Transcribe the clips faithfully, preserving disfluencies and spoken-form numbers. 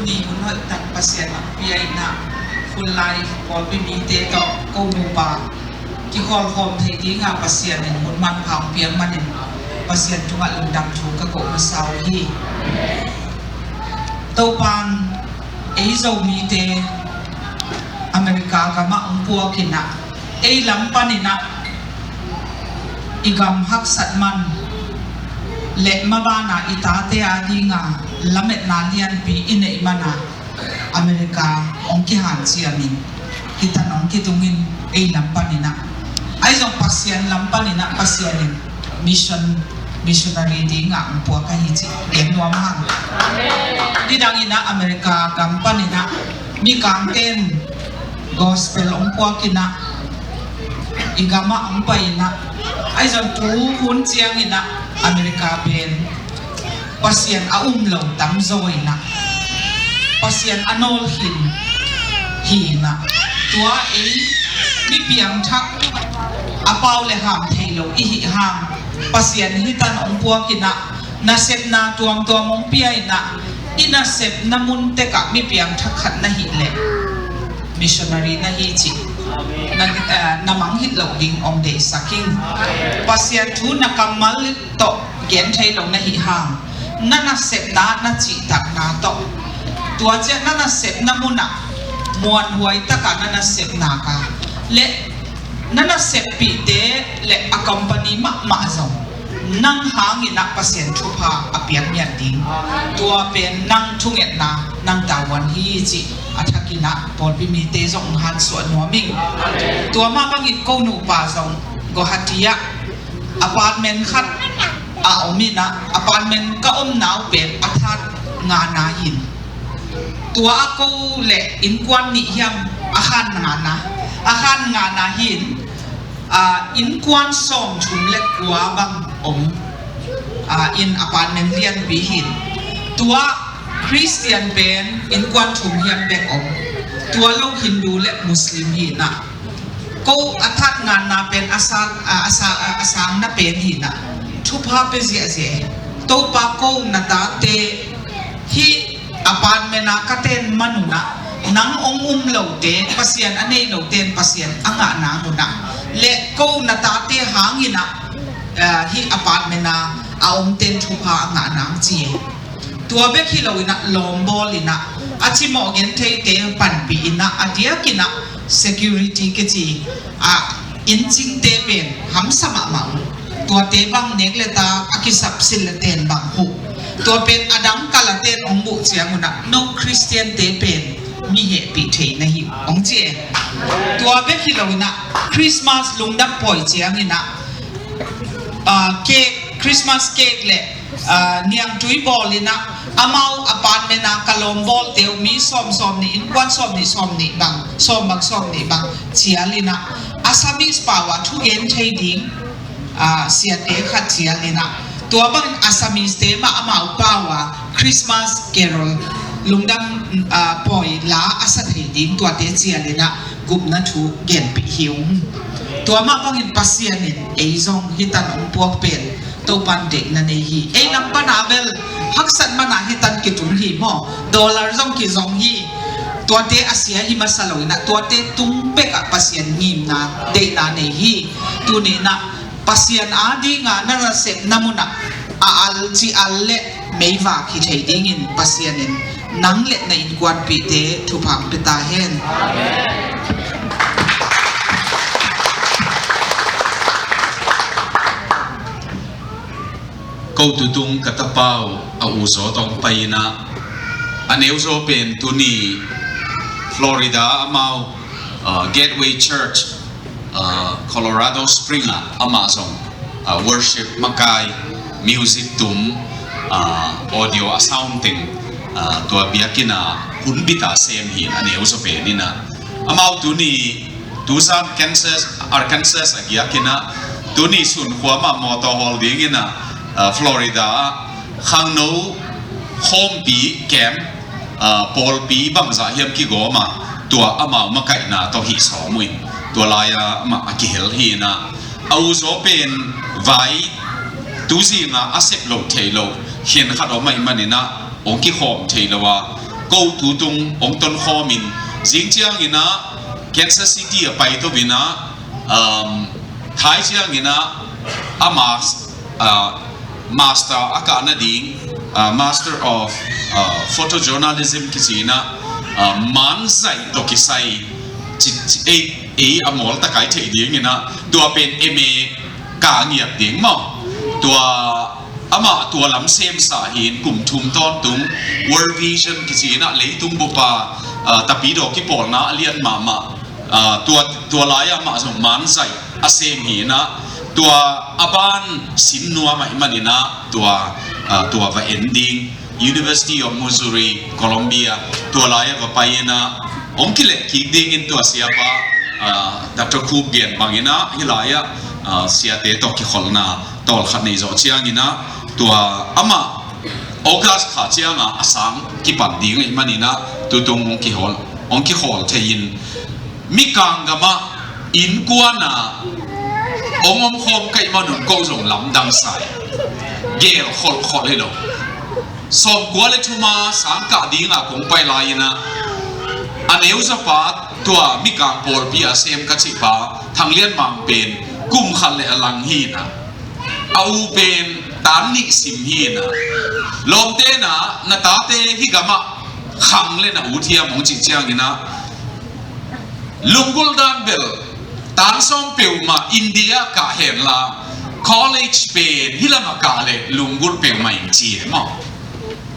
Ni hun hoih tak Pasian a pia in ah, hun lai pawlpi mite tawh ko nupa kihawlkhawm thei dingah Pasian in hun manpha hong piak manin Pasian tungah lungdam thu ka ko masa uh hi. Topan ei Zomite America gamah hong puak in ah, ei lam panin ah i gam haksat man le mabana i tate a dinga lametna lianpi i neih mana America hong kihanciamin hitan hong kitungin ei lam panin ah, ahi zong Pasian lam panin ah Pasian in mission, missionary dingah hong puak ahi cih gen nuam hang. Nidang in ah America gam panin ah mikangten gospel hong puak in ah, i gamah hong pai in ah, ahi zong tu hun ciangin ah America pen Pasian a um lo tamzaw in ah, Pasian a nawl khin hi in ah, tua ei mi piangthak a pau le ham thei lo i hih hang Pasian hitan hong puak in ah, nasepna tuamtuam hong pia in ah, i nasepna mun tekah mi piangthak khat na hih leh missionary na hi cih na, eh, na mangngilh loh ding hong deihsak ing. Pasian thu na kammal tawh gen thei lo na hih hang, na nasepna, na cihtakna tawh, tua ciang na nasepna munah muanhuai takah na nasepna ka le na naseppihte le a company mahmah zong nang hangin ah Pasian thupha a piak ngiat ding, tua pen nang thungetna, nang tavuan hi cih a thakin ah pawlpi mite zong hong hansuah nuam ing. Tua mah bangin ko nupa zong Guwahati ah apartment khat a om in ah, apartment ka omna uh pen a third ngana hi in, tua a ko le innkuan nih hiam, a khan ngana, a khan ngana hi in, ah, innkuan sawmthum le kua bang om, ah, in apartment lianpi hi in, tua Christian pen innkuan thum hiam bek om, tua lo Hindu le Muslim hi in ah, ko a third nganna pen a sang, a, a sang, a, a sangna pen hi in ah, thupha pia ziahziah hi. Topa, ko na tate hih apartment a ka ten man un ah, nang hong um lote, Pasian a nei lote in Pasian a ngah nang un ah, le ko na tate hangin ah, ah, hih apartment a a omte in thupha a ngah nang ci hi. Tua bek hi lo in ah, lawmbawl in ah, a cimawh gentheite panpih in ah, a diak in ah security kici, ah, inncingte pen hamsa mahmah uh. Tuate bang nek le tak a kisap silh le ten bang huh. Tua pen a dang kal a ten hong muh ciang un ah, no Christian-te pen mi hehpih thei na hi uh, hong ci e. Tua bek hi lo in ah, Christmas lungdam pawi ciangin ah, ah, cake, Christmas cake le, ah, niangtui bawl in ah, amau apartment a ka lawmbawlte uh mi sawm, sawm nih, innkuan sawm nih, sawm nih bang, sawm bang, sawm nih bang cial in ah, Assamese pau a thugen thei ding, ah, siate khat cial in ah, tua bangin Assamese-te mah amau pau a Christmas carol, lungdam, ah, pawi la a sa thei ding tuate cial in ah gupna thu genpih hi ung. Tua mah bangin Pasian in ei zong hitan hong puak pen Topan deihna nei hi. Ei lam pan a bel haksat man a hitan kitung hi maw? Dollar zong kizong hi. Tuate a sia hi masa lo in ah, tuate tung pek ah Pasian ngimna, deihna nei hi. Tuni in ah Pasian a dinga na nasepna mun ah a al ci al le meivak hi thei dingin Pasian in nang le na innkuanpihte thupha hong pia ta hen. Ko tutung ka tapa uh a uzaw tawh hong pai in ah, a neuzaw pen tuni Florida amau, ah, Gateway Church, ah, Colorado Spring ah amah zong, ah, worship makai, music tum, ah, audio a sound teng, ah, tua biakinn a hun bit a sem hi in, a neuzaw pen in ah. Amau tuni, tuzan Kansas, Arkansas a giak in ah, tuni sun khua mah mawtaw hawl ding in ah, ah, Florida ah khangno khawmpi camp, ah, pawlpi bangzah hiam kigawm a, tua amau makaihna tawh hih sawm uh in, tua lai-a amah a kihel hi in ah, a uzaw pen vai tuzinga a sep loh theih loh khen khat om ahih manin ah hong kikhawm thei lo a, ko tutung hong tonkhawm in, zing ciangin ah Kansas City a pai to in ah, um, thai ciangin ah a mas-, uh, master a kah nading, uh, Master of, uh, Photojournalism kici in ah, uh, manzaih tawh kisai ci, ci, ei, ei a mawl takai theih ding in ah, tua pen M A kah ngiat ding maw. Tua amah tua lam semsa hi in kum thum tawntung World Vision kici in ah leitung bup a, ah, Tapidaw kipawlna a lian mahmah, ah, tua, tua lai-ah amah zong manzaih a sem hi in ah, tua a ban sin nuam ahih manin ah tua, ah, tua va en ding. University of Missouri, Columbia, tua lai-ah va pai in ah, hong kileh kik dingin tua siapa, ah, Doctor Cook gen bangin ah, hih lai-ah, ah, siate tawh kikholhna tawlkhat nei zawh ciangin ah, tua amah August kha ciangah a sang kipan ding ahih manin ah, tutung hong kikhawl, hong kikhawl thei in, Mikang gamah innkuan ah hong omkhawm ka hih manun ko zong lamdang sa in, geel kholhkholh hi lo. Sawmkua le thum a sang kah dingah kong pai lai in ah, a neu zawpa tua Mikang pawlpi a sem ka cihpa Thang Lian Mang pen kum khat le a lang hi in ah, a u pen tan nih sim hi in ah, lawmte in ah, na tate hih gamah khang le na ut hiam, hong cih ciangin ah, lunggulh dan bel tan sawm peuhmah India kah henla, college pen hih lamah kah leh lunggulh peuhmah in ci e maw.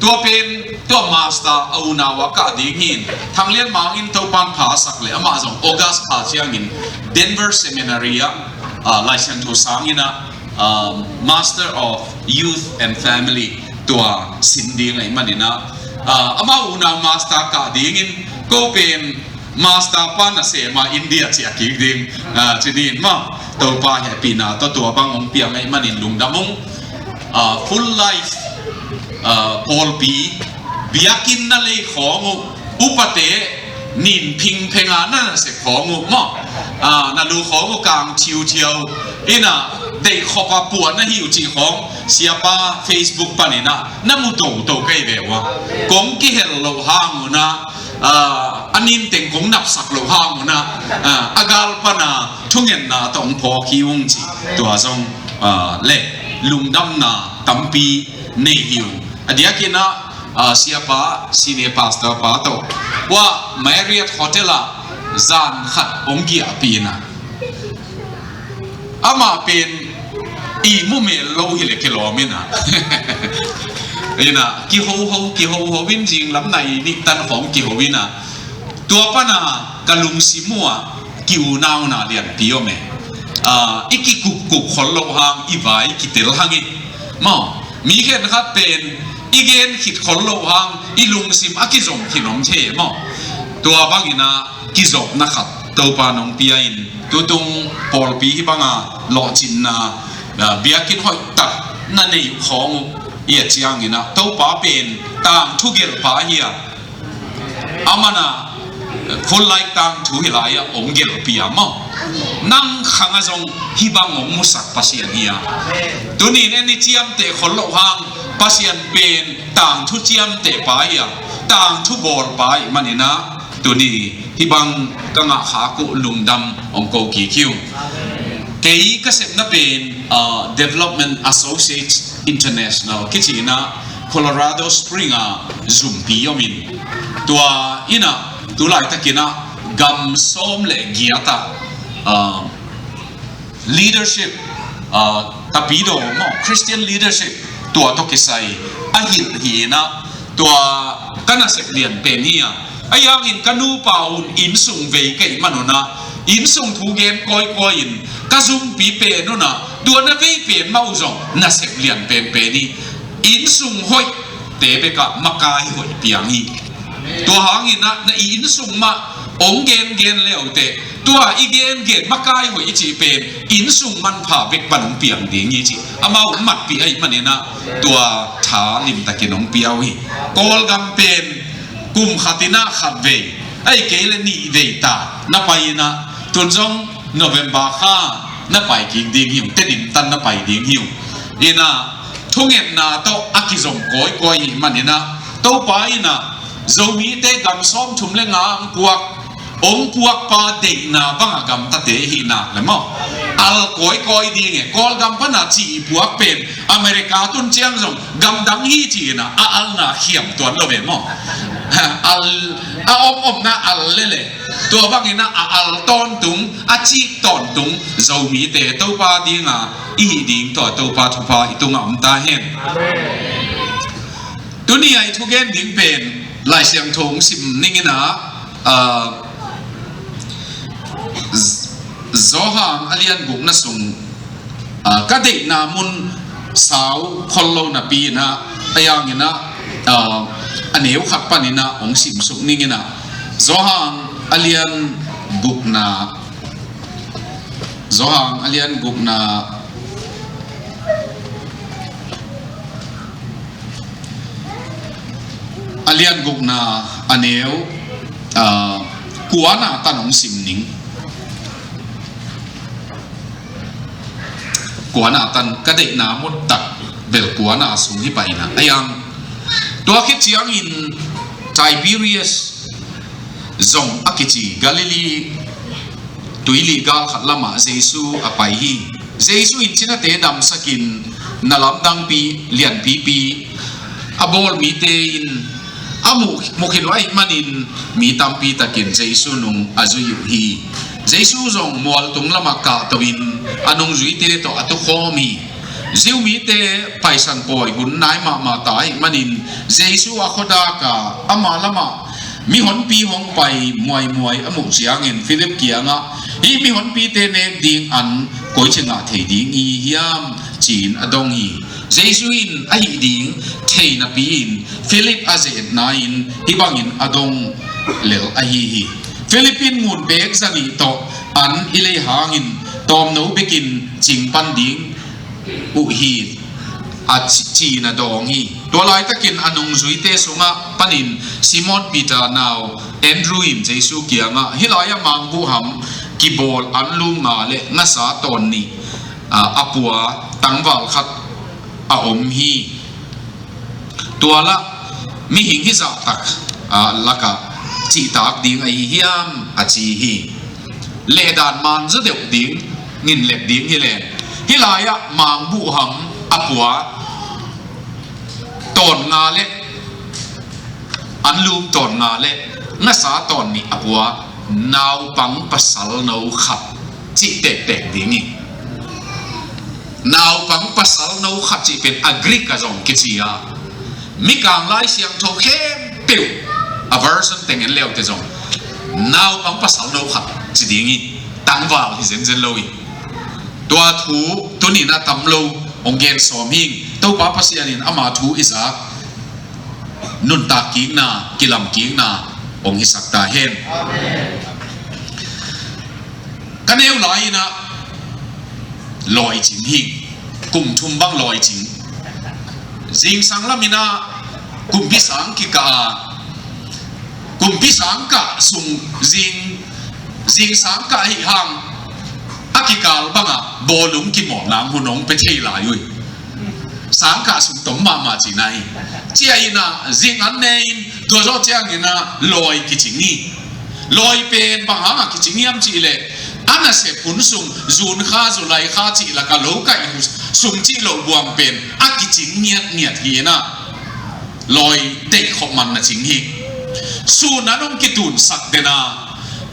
Tua pen tua master a unau a kah ding hi in, Thang Lian Mang in Topan pha a sak leh amah zong August kha ciangin Denver Seminary ah, ah, Lai Siangtho sang in ah, ah, Master of Youth and Family tua sin ding ahih manin ah, ah, amah unau master kah dingin ko pen master pa nasem a India ciah kik ding, ah, ci ding maw. Topa hehpihna tawh tua bang hong piang ahih manin lungdam ung. Ah, Full Life, ah, pawlpi biakinn na lei khawng uh, upate nin phingpheng a na nasep khawng uh maw. Ah, na lu khawng uh kang thiuthiau in ah, deih khop a puah na hi uh cih khawng siapa Facebook panin ah na mu toto ka hi ve uh a. Kong kihel loh hang un ah, ah, a nin teng kong napsak loh hang un ah, ah, a gal pan a thungetna tawh hong phawk hi ung ci. Tua zong, ah, le lungdamna tampi nei hi ung. A diakin ah, ah, siapa, senior pastor pa tawh ua Marriott Hotel ah zan khat hong giahpih in ah, amah pen ihmu mel lo hi leh kilawm in ah, in ah, kihoho, kihoho in, zinglam nai nih tan khawng kiho in ah, tua pan a ka lungsim uh ah kiunauna lianpi om e. Ah, i kikupkup khol loh hang i vai kitel hang e maw. Mi khenkhat pen i gen khit khol loh hang i lungsim a kizom khin om thei e maw. Tua bangin ah kizopna khat Topa nong pia in, tutung pawlpi hih banga lawhcinna, ah, biakinn hoihtak na neih khawng uh i et ciangin ah, Topa pen tangthu gelhpa hi a, aman ah Full Life tangthu hih lai-ah hong gelhpih a maw. Nang khang ah zong hih bang hong musak Pasian hi a. Tuni in en i ciamteh khol loh hang, Pasian pen tangthu ciamtehpa hi a, tangthu bawlpa ahih manin ah, tuni hih bang ka ngah khak uh lungdam hong ko kik hi ung. Kei ka sepna pen, ah, Development Associates International kici in ah Colorado Spring ah zumpi om in, tua in ah tu laitakin ah gam sawm le giat ah, ah, leadership, ah, Tapidaw maw, Christian leadership, tua tawh kisai a hilh hi in ah, tua ka nasep lian pen hi a. Ahi hangin ka nupa un innsung vei ka hih manun ah, innsung thu gen kawikawi in ka zumpi pen un ah, tua na vei pen mah uh zong nasep lian penpen hi. Innsung hoihte bekah makai hoih piang hi. Tua hangin ah na i innsung mah hong gengen le uh teh, tua i gengen makai hoih i cih pen innsung manpha bek pan hong piang ding hi ci. Amau matpih ahih manin ah tua tha limtakin hong pia uh hi. Kawlgam pen kum khat in ah khat vei, ahih kei leh nih vei ta na pai in ah, tun zong November kha na pai kik ding hi ung, Tedim tan na pai ding hi ung. In ah thungetna tawh a kizom kawikawi ahih manin ah, Topa in ah Zomite gam sawmthum le nga ang puak, ong puakpa deihna banga gamtate hi nak le maw. Al kawikawi ding e, Kawlgam pana ci i puak pen America tun ciang zong gamdang hi ci-in a, a alna khiam tuan lo ve maw. Al, a om omna al lele. Tua bangin a, a al tawntung, a cik tawntung Zomite Topa dinga i hih ding tua Topa thupha i tungah om ta hen. Tuni a i thugen ding pen Lai Siangtho hong sim ning in a, ah, Z-, Johan a lian gukna sung, ah, ka deihna mun sau khol lo napi in a, a yang in a, ah, a neu khat pan in a hong simsuk ning in a, Johan a lian gukna, Johan a lian gukna, a lian gukna a neu, ah, kuana tan hong sim ning. Kuana tan ka deihna muttak bel kuana sung hi pai na. A yang tua khit ciangin Tiberias zong a kici Galilee tuili gal khat lamah Jesu a pai hi. Jesu in cinate damsakin na lamdangpi lianpipi a bawl mite in a muh, mukhia uh ahih manin mi tampi takin Jesu nung a zui uh hi. Jesu zong mualtung lamah kahto in a nungzuite tawh a tukhawm hi. Jew mite Paisan pawi hun nai mahmah ta ahih manin Jesu a khuadak a ama lamah mihonpi hong pai muaimuai a muh ciangin Philip kiangah, "Hih mihonpite nek ding an koici ngah thei ding i hiam?" ci-in a dong hi. Jesu in a hih ding thei napi-in Philip a ze-etna in hih bangin a dong lel ahi hi. Philip in ngun beek zanih tawh an i lei hangin tawmno bekin cing pan ding uh hi, a ci, ci-in a dawng hi. Tua laitakin a nungzuite sungah panin Simon Peter nau Andrew in Jesu kiangah, "Hih lai-ah mangbuhham kibawl anlum nga le ngasa tawn nih, a, a pua tangval khat a om hi. Tua lah mihing hizah tak, a, lakah cihtak ding ahi hiam?" a ci hi. Lehdan man zaw deuh ding, ngin let ding hi leh, hih lai-ah mangbuhham a pua tawn nga le anlum tawn nga le ngasa tawn nih a pua naupang pasalno khat cih tektek ding hi. Naupang pasalno khat cih pen a Greek ah zong kici a, Mikang Lai Siangtho khempeuh a version teng en leute zong naupang pasalno khat ci ding hi. Tangval hi zenzen lo hi. Tua thu tuni-in a tam lo hong gen sawm hing. Topa Pasian in ama thu i zak nuntak kikna, kilam kikna hong hisak ta hen. Ka neu lai-in a lawicing hi. Kum thum bang lawicing. Zingsang lam-in a kumpi sang kikah a, kumpi sang kah sung zing, zingsang kah ahih hang a kikal bangah bawlung kimawh nang hun hong pia thei lai uh hi. Sangkah sung tom mahmah cihna hi. Cia-in a zing an ne-in tua zawh ciangin a lawi kicing hi. Lawi pen bang hangah kicing hiam cih leh, a nasep hun sung, June kha, July kha cih lakah lo kaih hun sung cih loh buang pen a kicing ngiatngiat hi-in a lawi deih khop man na cing hi. Sun an hong kitunsak den a,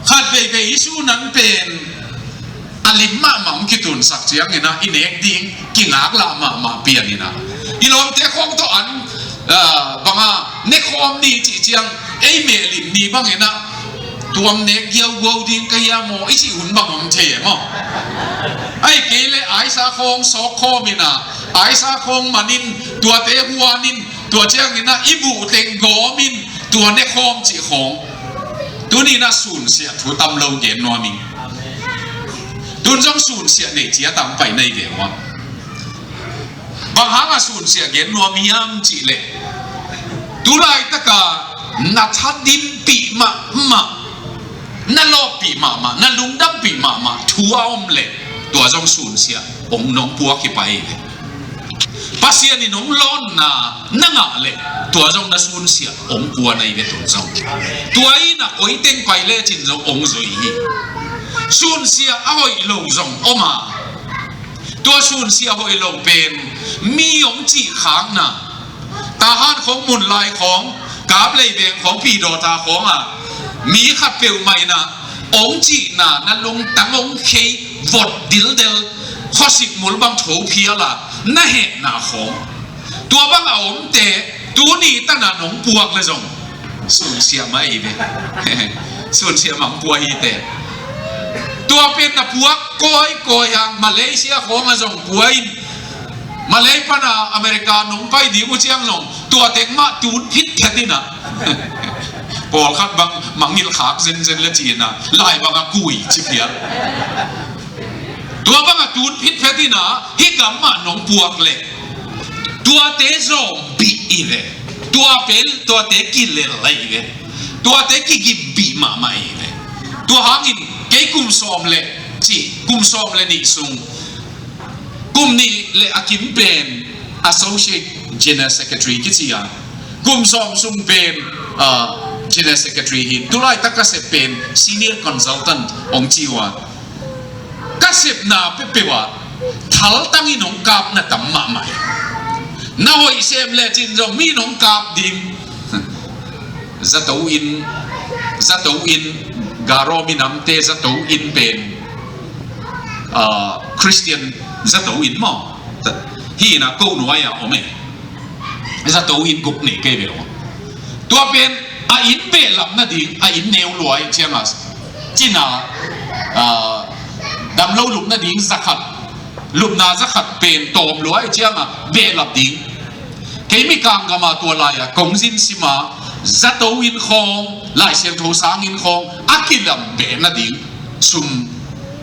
khat veivei i sun an pen a lim mahmah hong kitunsak ciangin a i nek ding kingaklah mahmah pian-in a, i lawmte khawng tawh an, ah, banga ne khawm ni cih ciang ei meh lim ni bangin a, "Tuam nek giauguau ding ka hiam aw?" i cih hun bang om thei e maw. Ahih kei leh aisa khawng sawk khawm-in a, aisa khawng man-in, tuate huan-in, tua ciangin a i buh teng gawm-in tua ne khawm cih khawng. Tuni-in a sunsiah thu tam lo gen nuam ing. Tun zong sunsiah nei ciat a hong pai na hi ve ua. Bang hangah sunsiah gen nuam hiam cih leh, tu laitakah na thadimpih mahmah, na lawppih mahmah, na lungdampih mahmah thu a om leh, tua zong sunsiah hong nong puak hi pai hi ve. Pasian in hong lawnna na ngah leh tua zong na sunsiah hong pua na hi ve, tun zong. Tua in a koi teng pai lecin zong hong zui hi. Sunsiah a hoih lo zong om a, tua sunsiah hoih lo pen mi hong cih khakna, Tahan khawng, Munlai khawng, Kaplei veng khawng, Pidawta khawng a mi khat peuhmah in a hong cihna na lungtang hong khei vot dildel, khuasik mul bang tho phial a na hehna khawng. Tua bang a omte tuni tan a nong puak le zong sunsiah mah hi ve. Sunsiah mah hong pua hi te. Tua pen na puak kawikawi hang, Malaysia khawng a zong pua in, Malay pan a America nong pai ding uh ciang zong tua teng mah tun phitphet in a, pawlkhat bang mangngilh khak zenzen le ci in a, lai bang a kui ci phial. Tua bang a tun phitphet in a, hih gam mah nong puak leh tuate zawmbih hi ve. Tua pen tuate kilel ahi ve. Tuate kigimbih mahmah hi ve. Tua hangin kei kum sawm le, ci, kum sawm le nih sung, kum nih le a kim pen Associate General Secretary kici a, kum sawm sung pen, ah, General Secretary hi. Tulaitak ka sep pen Senior Consultant hong ci uh a, ka sepna peuhpeuh ah thaltang in hong kap na tam mahmah hi. Na hoih sem lecin zong mi in hong kap ding. Zato inn, Zato inn, Garo minamte Zato inn pen, ah, Christian Zato inn maw? Hi in a, ko nuai a om e. Zato inn guk nei kei ve aw. Tua pen a inn behlap nading, a inn neu lua ahih ciang a, cina, ah, damlo lup nading za khat, lupna za khat pen tawm lua ahih ciang a behlap ding. Kei Mikang gam a tua lai a kong zin sim a, Zato inn khawng, Lai Siangtho sang inn khawng a kilam beh nading sum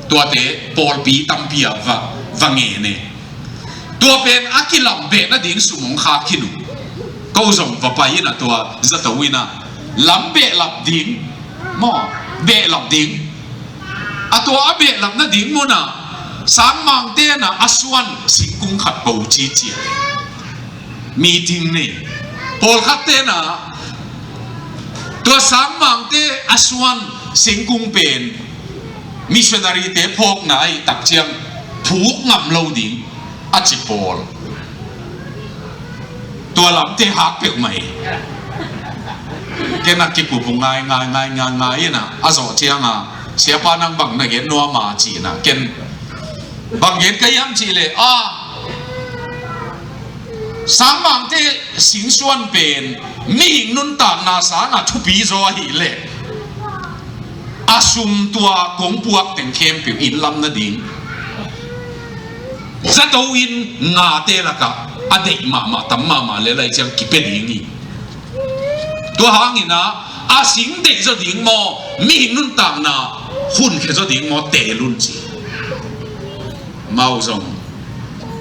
tuate pawlpi tampi ah va, va ngen e. Tua pen a kilam beh nading sum hong khak khin uh. Ko zong va pai in a tua Zato inn ah lam behlap ding maw, behlap ding. A tua a behlap nading mun ah sangmangte in a a suan singkung khat bo cicia meeting nei. Pawlkhatte in a tua sangmangte a suan singkung pen missionary-te phawkna ahih tak ciang phuk ngam lo ding a ci pawl. Tua lamte hak peuhmah hi. Ken a kipupuk ngai ngai ngai ngai ngai in a, a zawh ciang a, "Siapa, nang bang na gen nuam a?" ci in a, ken bang gen ka hiam cih leh, a, sangmangte singsuan pen mihing nuntakna sang a thupi zaw ahih leh a sum tua kong puak teng khempeuh inn lam nading Zato inn ngate lakah a deih mahmah tam mahmah lel ahih ciang kipia ding hi. Tua hang in a, a sing deih zaw ding maw, mihing nuntakna hun khia zaw ding maw, teel un ci. Amau zong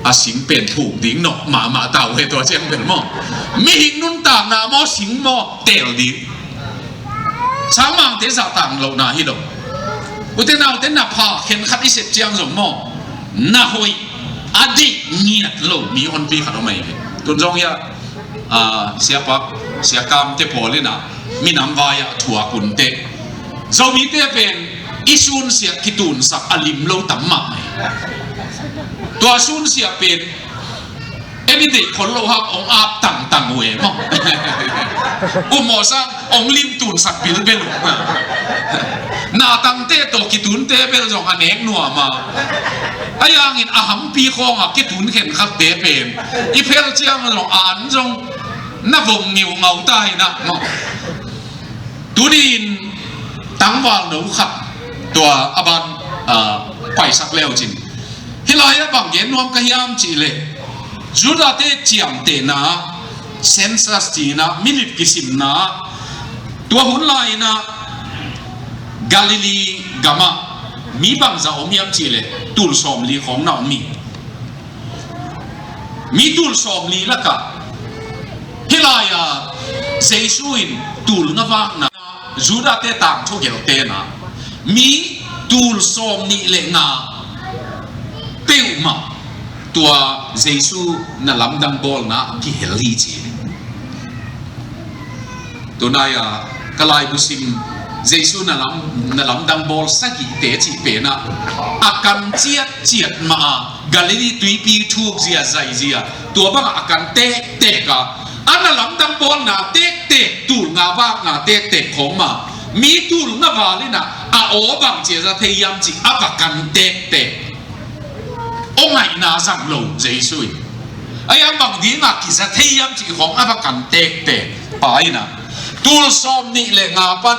a sing pen phuk ding nawh mahmah ta uh hi, tua ciang pen maw. Mihing nuntakna maw, sing maw, teel ding. Sangmangte zahtak lohna hi lo. Ute naute, na pha khenkhat i sep ciang zong maw, na hoih a deih ngiat lo mi honpi khat om ahi hi. Tun zong hi a, ah, Siapa, Sia Kamte pawl in a, minam vai ah thuak un teh, Zomite pen i sunsiah kitunsak a lim lo tam mahmah hi. Tua sunsiah pen en i deih khol loh hang hong ap tangtang uh e maw. Umawh sang hong lim tunsak bilbel uh. Natangte tawh kitunte bel zong a nek nuam a, ahi hangin a hampi khawng a kitun khenkhatte pen i phel ciang zong a an zong na vom ngiungau ta hi na maw. Tuni-in tangvalno khat tua a ban, ah, paisak le uh cin. Hih lai-ah bang gen nuam ka hiam cih leh, Judahte ciamtehna, census cihna, milip kisimna, tua hun lai-in ah Galilee gamah mi bangzah om hiam cih leh, tul sawmli khawng na om hi. Mi tul sawmli lakah hih lai-ah Jesu in tul nga vakna, Judahte tangthu gelhte na, mi tul sawmnih le nga peuhmah tua Jesu na lamdang bawlna kihel hi ci. Tunai-a ka laibu sim Jesu na lam, na lamdang bawl sagihte cih penah a kan ciatciat mah a, Galilee tuipi thuk zia zai zia, tua bangah a kan tektek a, a na lamdang bawlna tektek, tul nga vakna tektek khawng mah, mi tul nga val inah a aw bang cia za thei hiam cih a va kan tektek. Aw ngaihna zang lo Jesu in. Ai ang bang dinga kiza thei hiam cih khawng a va kan tektek pa inah, tul sawm nih le nga pan,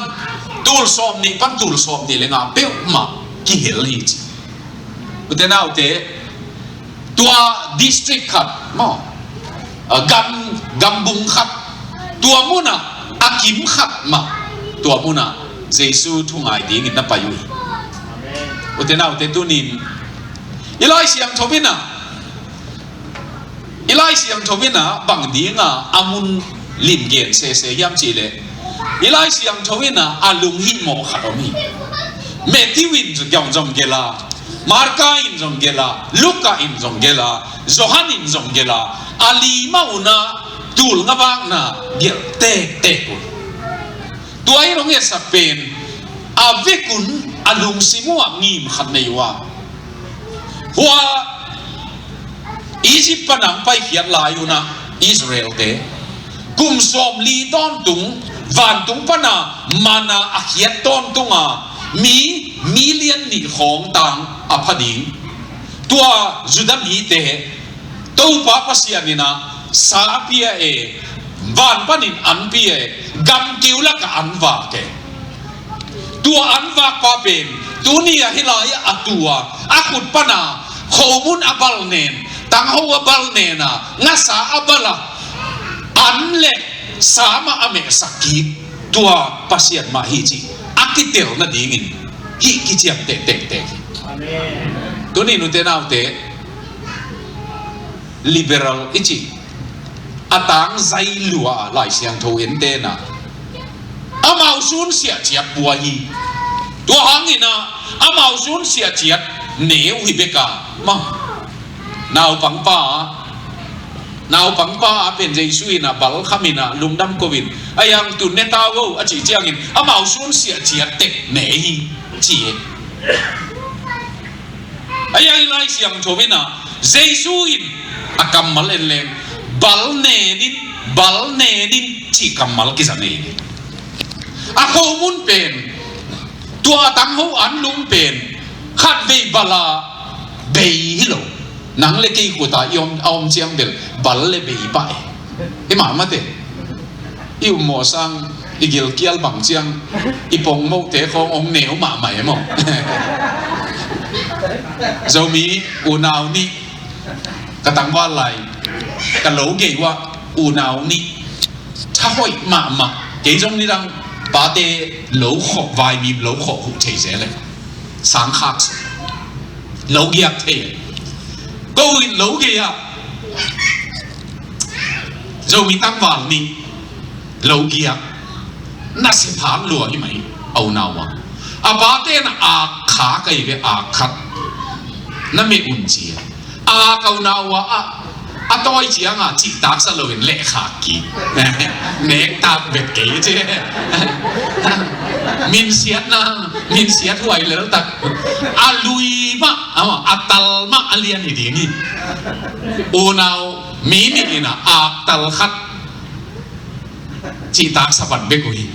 tul sawm nih pan tul sawm nih le nga peuhmah kihel hi ci. Ute naute, tua district khat maw, a, gam, gambung khat, tua munah a kim khat mah, tua munah Jesu thu ngai dingin na pai uh hi. Ute naute, tunin i Lai Siangtho inah, i Lai Siangtho inah bang dinga a mun lim gen sese hiam cihleh, i Lai Siangtho inah a lunghimawh khat om hi. Matthew in zong, zong gelh a, Marka in zong gelh a, Luka in zong gelh a, Johan in zong gelh a, a li mah unah tul nga vakna gelh tektek uh. Tua in hong etsak pen a vekun a lungsim uh ah ngim khat nei uh a, hua Egypt pana hong paikhiat lai unah Israelte kum sawmli tawntung vantung pana manna a khiat tawntunga mi million nih khawng tang a pha ding. Tua Judah mite Topa Pasian inah sa a pia e, van panin an pia e, gamkeu lakah an vak e. Tua an vakpa pen tuni-ah hih lai-ah a tua a khut pana khomun a bal nen, tangho a bal nen a, ngasa a bal a, an le sa mah a mehsak kik tua Pasian mah hi cih a kitel nadingin hih kiciamteh tektek hi. Amen. Tuni nute naute, liberal i cih a tangzai lua a Lai Siangtho ente na, amau sunsiah ciat pua hi. Tua hangin ah amau sunsiah ciat ne uh hi bek a, ma, naupangpa, naupangpa a pen Jesu in ah bal kham in ah lungdam ko in, a yang tu ne ta uh o a cih ciangin amau sunsiah ciat tek ne hi ci e. A yang i Lai Siangtho in ah Jesu in a kammal en leng bal nen in, bal nen in cih kammal kiza nei hi. A khomun pen, tua a tangho an lum pen khatvei bal a bei hi lo. Nang le kei khut a i om, a om ciang bel bal le bei pah e. Hi mahmah te. I ummawh sang, i gilkial bang ciang, i pongmohte khawng hong neu mahmah e maw. Zomi unau nih ka tangval lai, ka lo gei uah unau nih thahoih mahmah. Kei zong nidang pate lo khawh, vaimim lo khawh huh thei zel e. Sangkhak lo giak thei. Ko in lo gei ah Zomi tangval nih lo giak, nasia phak lua hi mai, a unau a. A pate na ak kha kai ve, ak khat na meh un ci a. A kau na ua a, a tawi cianga cihtaksa loin lehkhak kik. Nektak bet kei ci. Minsiatna, minsiat huai leltak. A lui mah, a tal mah a lian hi ding hi. Unau mi nih in a aktal khat cihtaksa pan bek uh hi.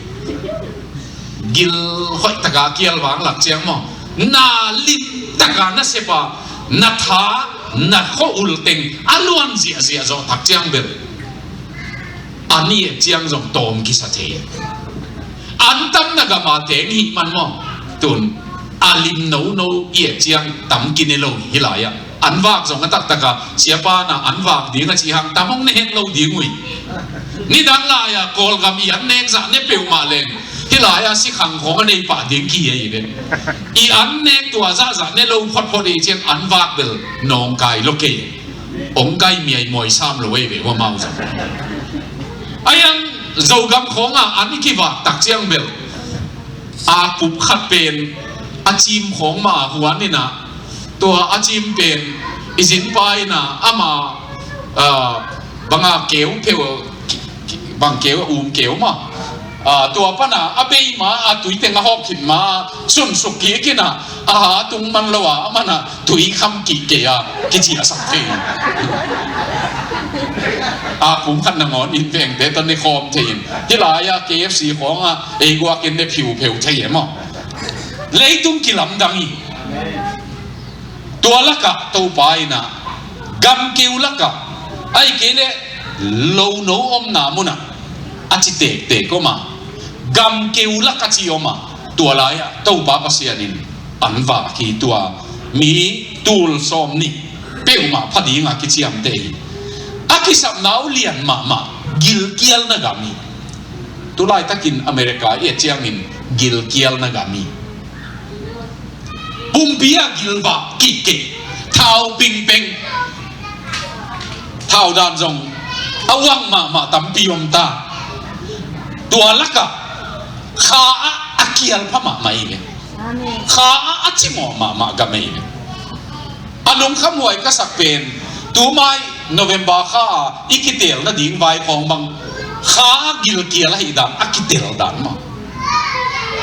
Gil hoih taka kial vang lak ciang maw, na lim taka na sepa, na tha, na kho ul teng a luan ziahziah zawh tak ciang bel, an i et ciang zong tawm kisa thei. An tam na gama teng hih man maw, tun a lim nono i et ciang tam kine lo hi lai-ah. An vak zong a taktaka siapa na an vak ding a cih hang tam hong ne het lo ding uh hi. Nidang lai-a Kawlgam i an nek zah ne peuhmah leng hih lai-a sikhang khawng a nei pah ding kihi ahi ve. I an nek tua zahzah ne lo photphot i ciang an vak bel nawngkai lo kei. Hong kai miaimawi sam lo ahi ve hua mau zong. A yang Zogam khawnga an i kivak tak ciang bel a pup khat pen a cim khawng mah a huan in ah Tua a cim pen i zinpa in a, ama, ah, banga keu pheu, ki, ki, bang keu, um keu ma. Ah, tua pana a bei ma, a tui teng a hawk khit ma, sunsuk kik in a, a ha tung man lo a, a man a tui kham kik kei a, kiciahsak thei. A kum khat nangawn in vengte tawh ne khawm thei in. Hih lai-ah K F C khawngah ei guak in ne phiupheu thei e maw. Leitung kilamdang hi. Tua lakah Topa in a, gamkeu lakah, ahih kei leh lono omna munah a ci tektek om a, gamkeu lakah ci om a, tua lai-ah Topa Pasian in an vak hi. Tua mi tul sawm nih peuhmah pha dingah kiciamteh hi. A kisapna uh lian mahmah, gilkialna gam hi. Tulaitakin America i et ciangin gilkialna gam hi. Pumpi a gilvah kik kei, thau pingpeng, thau dan zong a uang mahmah tampi om ta. Tua lakah kha ah a kialpha mahmah hi ve. Amen. Kha ah a cimawh mahmah gam hi ve. A lungkhamhuai ka sak pen, tumai November kha ah i kiteel nading vai khawng bang, kha a gilkial ahih dan, a kitel dan maw.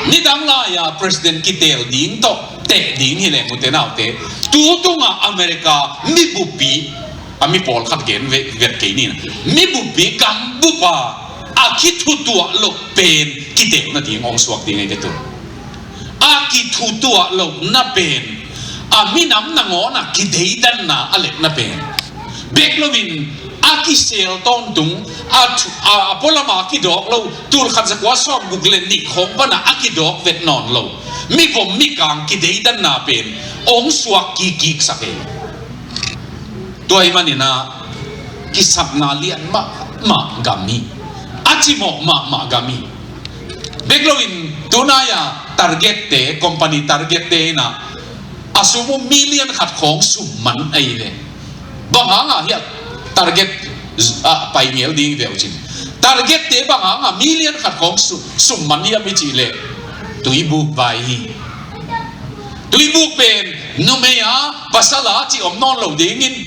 Nidang lai-a president kiteel ding tawh teh ding hi leh, ute naute, tu tungah America mibuppi, a mi pawlkhat gen ve, vet kei ni na, mibuppi gambup a a kithutuah loh pen kiteel nading hong suak ding hi ve tu. A kithutuah lohna pen, a minam nangawnah kideidanna a letna pen. Bek loin a kisel tawntung, a thu, a, a pualama kidawk lo, tul khat za kua sawm guk le nih khawng pana a kidawk vet nawn lo, mivom mikang kideidanna pen hong suak kikkiksak hi. Tua ahih manin a kisapna lian mahmah gam hi. A cimawh mahmah gam hi. Bek loin tunai-a Target te, company Target te in a, a sum uh million khat khawng sum man ahi ve. Bang hangah hiah Target ah pai ngel ding ve uh cin. Target te bang hangah million khat khawng su-, sum man hiam i cih leh, tuibuk vai hi. Tuibuk pen numei a pasal a cih om nawn lo dingin,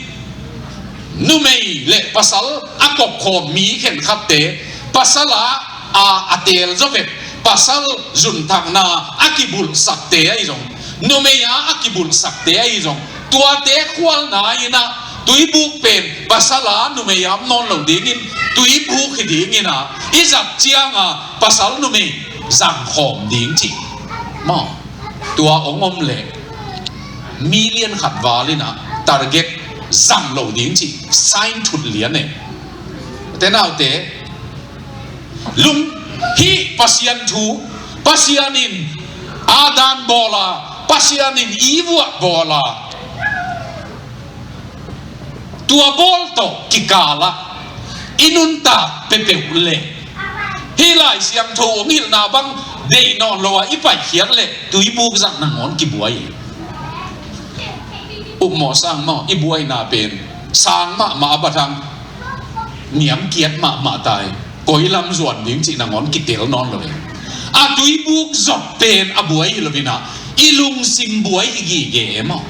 numei le pasal a kopkhawm mi khenkhatte, pasal a, a, a teel zaw vet, pasal zunthakna a kibulhsakte ahi zong, numei a a kibulhsakte ahi zong, tuate khualna in a, tuibuk pen pasal a numei a om nawn lo dingin, tuibuk hi dingin a, i zat ciang a pasal numei zangkhawm ding cih maw. Tua hong om leh million khat val in a Target zang lo ding cih sign thut lian e. Ute naute, lung, hih Pasian thu, Pasian in Adam bawl a, Pasian in Eve bawl a, tua bawl tawh kikal ah i nuntak peuhpeuh leh, hih Lai Siangtho hong hilhna bang deih nawn lo a i paikhiat leh, tuibuk zang nangawn kibuai. Upmawh sang maw, i buaina pen sang mahmah a bat hang, niamkiat mahmah ta hi. Koi lam zuan ding cih nangawn kitel nawn lo hi. A tuibuk zot pen a buai hi lo in a, i lungsim buai hi gige e maw.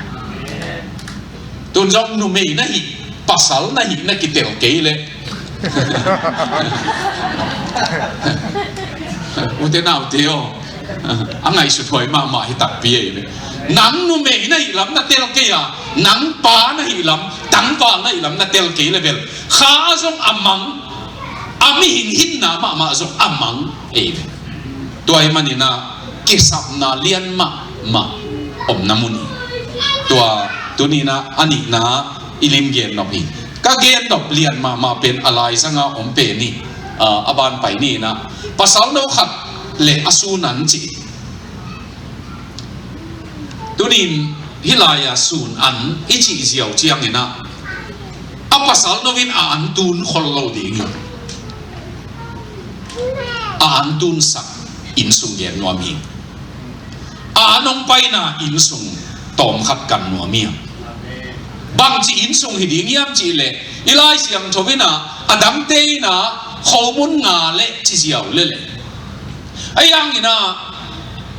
Tun zong numei na hih, pasal na hih na kitel kei leh, ute naute aw, a ngaihsut huai mahmah hi takpi ei ve. Nang numei na hih lam na tel kei a, nang pa na hih lam, tangval na hih lam na tel kei leh bel, kha zong a mang, a mihing hinna mahmah zong a mang ei ve. Tua ahih manin a kisapna lian mahmah omna mun hi. Tua tuni-in a, a nihna i lim gen nop hi. Ka gen nop lian mahmah pen a laizang a om pen hi. A, a ban pai ni-in a, pasal no khat le a sun an ci. Tuni-in hih lai-a sun an i cih ziau ciangin a, a pasal no in a an tun khol lo ding hi. A an tunsak innsung gen nuam hi. A an hong paina innsung tawmkhat kan nuam hi. Bangci innsung hi ding hiam cih leh, i Lai Siangtho in a, a dangte in a, khomun nga le ci ziau lel e. Ahi hangin a,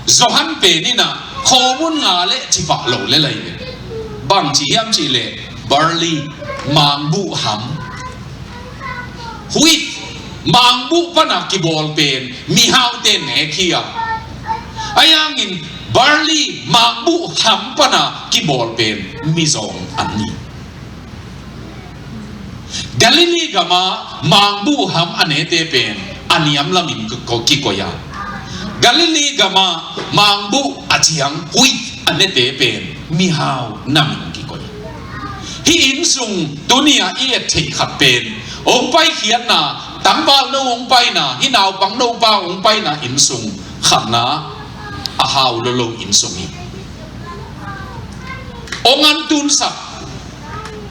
Johan pen in a, khomun nga le ci pah lo lel ahi ve. Bang ci hiam cih leh barley, mangbuh ham, wheat, mangbuh pana kibawl pen mihaute nek hi a, ahi hangin barley, mangbuh ham pana kibawl pen mizawng an hi. Galilee gama mangbuh ham a nete pen a niam lamin kiko-, kikoih a, Galilee gama mangbuh a ciang wheat a nete pen mihau namin kikoih. Hih innsung tuni-a i et theih khat pen, hong paikhiatna, tangval no hong paina, hih naupang nopa hong paina innsung khatna, a hau lolo innsung hi. Hong antunsak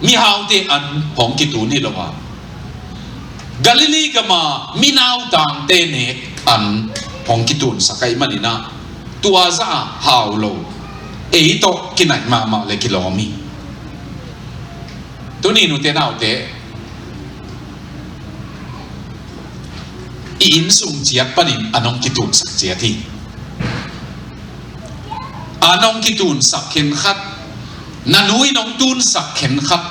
mihaute an hong kitun hi lo a, Galilee gama minautangte nek an hong kitunsak ahih manin ah, tua zah a hau lo, ei tawh kinaih mahmah le kilawm hi. Tuni nute naute, i innsung ciat panin an hong kitunsak ciat hi. An hong kitunsak khenkhat, na nu in hong tunsak khenkhat,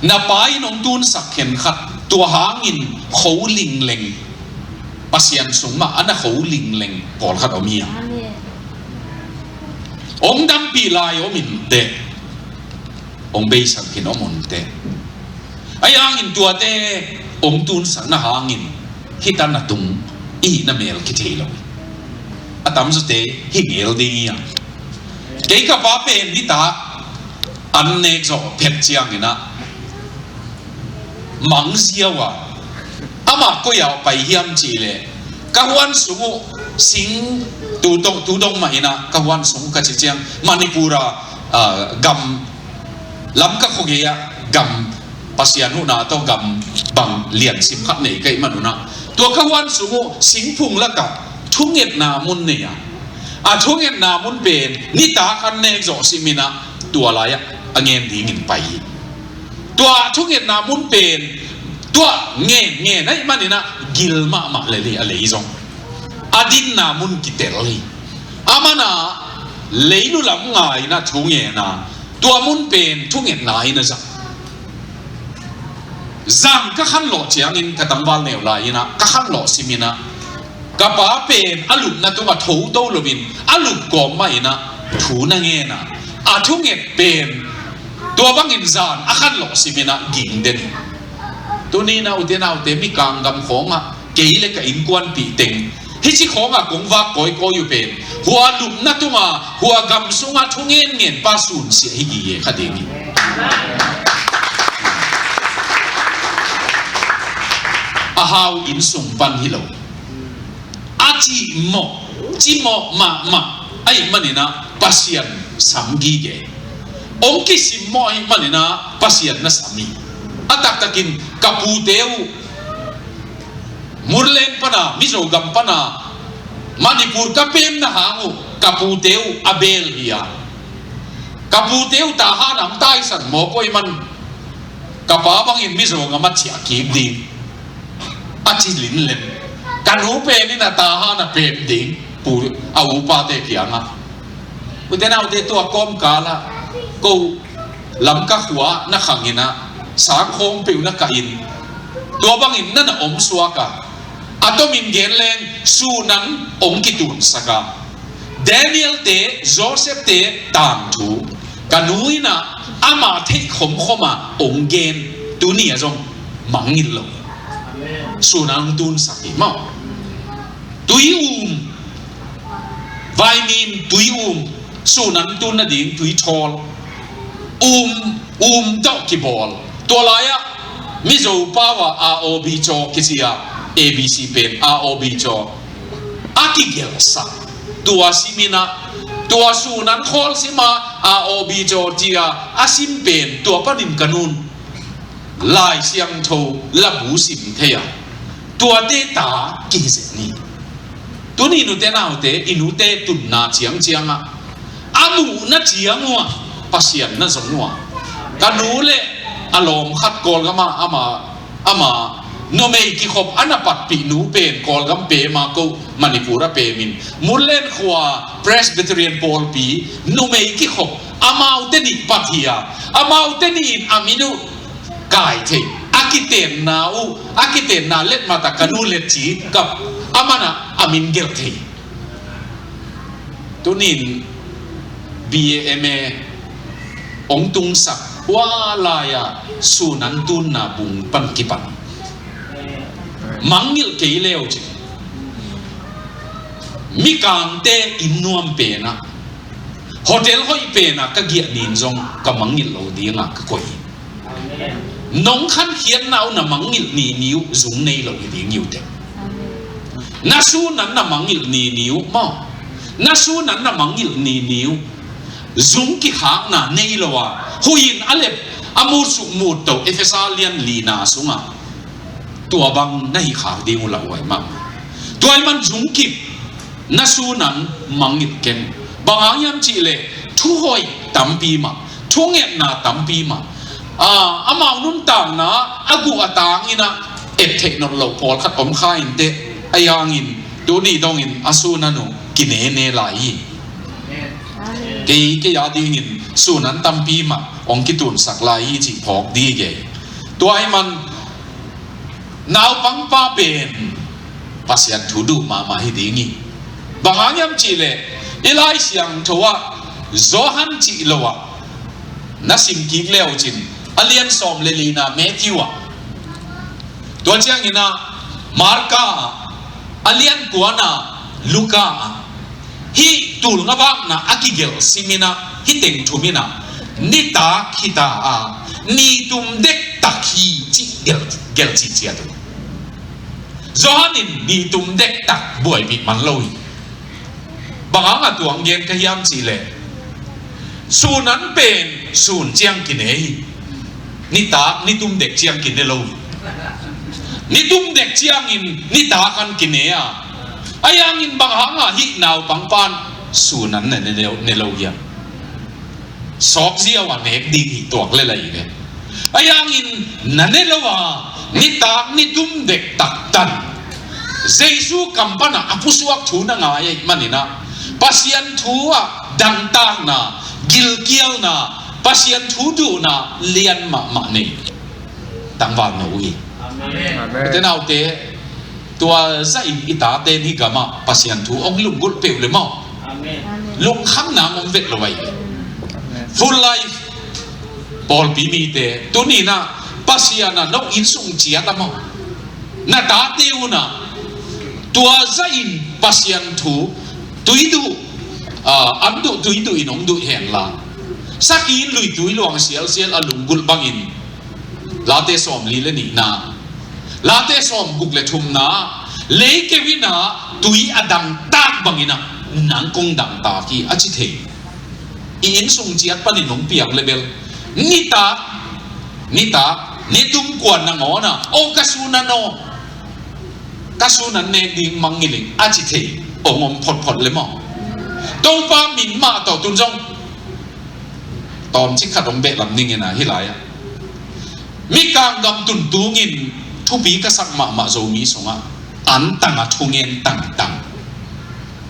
na pa in hong tunsak khenkhat, tua hangin kho lingleng, Pasian sung mah a na kho lingleng pawlkhat om hi a. Amen. Hong dampih lai om inteh, hong beisak khin om inteh. Ahi hangin tuate hong tunsakna hangin hih tan a tung i hihna mel kithei lo hi. A tamzawte hih mel ding hi a. Kei ka pa pen nitak an nek zawh phet ciangin ah mang ziau a, amah koi ah pai hiam cih leh ka huan sung uh sing tu dong, tu dong mah in ah ka huan sung uh ka cih ciang Manipur a, ah, gam Lamka khuagei ah gam, Pasian huhna tawh gam bang liansim khat nei ka hih manun ah, tua ka huan sung uh singphung lakah thungetna mun nei a, a thungetna mun pen nitak an nek zawh simin ah tua lai-ah a ngen dingin pai hi. Tua thungetna mun pen tua ngen ngen ahih manin ah gil mahmah lel hi, a lei zong a dinna mun kitel hi. A man ah leilu lam ngai-in ah thungen a, tua mun pen thungetna in a zang. Zang ka khanlawh ciangin ka tangval neu lai-in ah ka khanlawh simin ah, ka pa pen a lupna tungah tho to loin a lup kawm mah in ah thu na ngen a, a thunget pen tua bangin zan a khanlawh simin ah ging den hi. Tuni naute naute, Mikang gam khawngah kei le ka innkuanpih teng hih ci khawngah kong vak kawikawi uh pen hua lupna tunga hua gam sunga thu ngenngen pa sunsiah hi gige kha ding hi. A hau innsung pan hi lo. A cimawh, cimawh mahmah ahih manin ah Pasian sam gige. Hong kisimmawh ahih manin ah Pasian na sam hi. A taktakin ka pute uh Murlen pana, Mizogam pana Manipur ka pemna hang uh ka pute uh a beel hi a, ka pute uh Tahan ah hong taisan mawk uh ahih man, ka pa bangin Mizogam a ciah kik ding a ci linlen. Ka nu pen in a Tahan a pem ding, pu, a upate kiangah. Ute naute, tua kawmkal ah ko Lamka khua na khangin ah sang khawng peuh na kah in, tua bangin na na om suak a, a tomin gen leng sun an hong kitunsak a, Daniel-te, Joseph-te tangthu ka nu in ah ama theih khomkhom ah hong gen, tuni ah zong mangngilh lo. Sun an hong tunsak hi maw. Tui um, vaimin tui um, sun an tun nading tui thawl, um, um tawh kibawl. Tua lai-ah Mizo pau ah R O B caw kici a, A B C pen R O B caw a kigelhsak. Tua simin ah, tua sun an khawl sim a, R O B caw ci a a sim pen tua panin ka nun Lai Siangtho labu sim thei a, tuate ta kihi zen hi. Tuni nute naute, i nute tunna ciangciang ah, a muhna ciang uh ah Pasian na zong uh ah, ka nu le a lawm khat Kawlgam ah ama, ama numei kikhop a na patpih nu pen Kawlgam pem a, ko Manipur a pemin, Munlen khua Presbyterian pawlpi numei kikhop Amaute nih pat hi a, amaute ih in a min uh kai thei. A kitenna uh, a kitenna letmat a ka nu letci ka, aman ah a min gelh thei. Tunin B A M A hong tungsak hua lai-a Sunan tunna bung pan kipan mangngilh kei leu cin, Mikangte inn nuam pen ah, hotel hoih pen ah ka giah nin zong ka mangngilh lo ding a ka koih hi. Nong khankhiatna uh na mangngilh nini uh zung nei lo hi ding hi uh teh. Na Sunan na mangngilh nini uh maw, na Sunan na mangngilh nini uh zung kikhakna nei lo a, huih in a lep a mutsuk mutto Efesa lian lina sungah tua bang na hih khak ding uh lauhuai mahmah. Tua ahih man zungkip, na Sunan mangngilh ken. Bang hang hiam cih leh thuhoih tampi mah, thungetna tampi mah, a, amau nuntakna a guh a tangin ah et theih nawn loh pawlkhat om kha in teh. Ahi hangin tuni dongin a Sunan uh kinene lai hi. Kei, kei a dingin Sunan tampi mah hong kitunsak lai hi cih phawk ding hi. Tua ahih man naupangpa pen Pasian thu duh mahmah hi ding hi. Bang hang hiam cih leh i Lai Siangtho ah Johan cih lo ah na sim kik leu cin, a lian sawm le lina Matthew ah, tua ciangin ah Marka ah, a lian kuana Luka ah, hih tul nga vakna a kigelh simin ah hih teng thumin ah nitak hita a, ni tum dektak hi cih gelh, gelh cih ciat uh. Johan in ni tum dektak buaipih man lo hi. Bang hang a tua hong gen ka hiam cih leh, Sunan pen sun ciang kine hi. Nitak, ni tum dek ciang kine lo hi. Ni tum dek ciangin nitak an kine a, ahi hangin bang hang a hih naupangpan Sunan ne, ne, ne lo hiam? Sawk ziau a nek ding hi tuak le lai ve. Ahi hangin na ne lo a, nitak ni tum dektak tan Jesu kam pan ah a pusuak thu na ngai ahih manin ah Pasian thu ah dangtakna, gilkialna, Pasian thu duhna lian mahmah nei tangval no uh hi. Amen. Amen. Ute naute, tua zahin i tate in hih gamah Pasian thu hong lunggulh peuh le maw? Amen. Lungkham nang om vet lo ahi. Amen. Full Life pawlpi mite, tuni in ah Pasian ah no innsung ciat a maw, na tate un ah tua zahin Pasian thu tui duh, ah, an duh tui duh in hong duh hen la, sakhi in lui tui luang sialsial a lunggulh bangin, Late sawmli le nihna, Late sawmguk le thumna, leikeu in ah tui a dangtak bangin ah nang kong dangtak hi a ci thei. I innsung ciat panin hong piang le bel, nitak, nitak, ni tum kuan nangawn ah, o ka Sunan aw, ka Sunan nek ding mangngilh ing a ci thei hong om photphot le maw? Topa min mah tawh tun zong tawmcik khat hong beh lam ning in ah, hih lai-ah Mikang gam tun tungin thupi ka sak mahmah Zomi sungah antang a thungen tangtang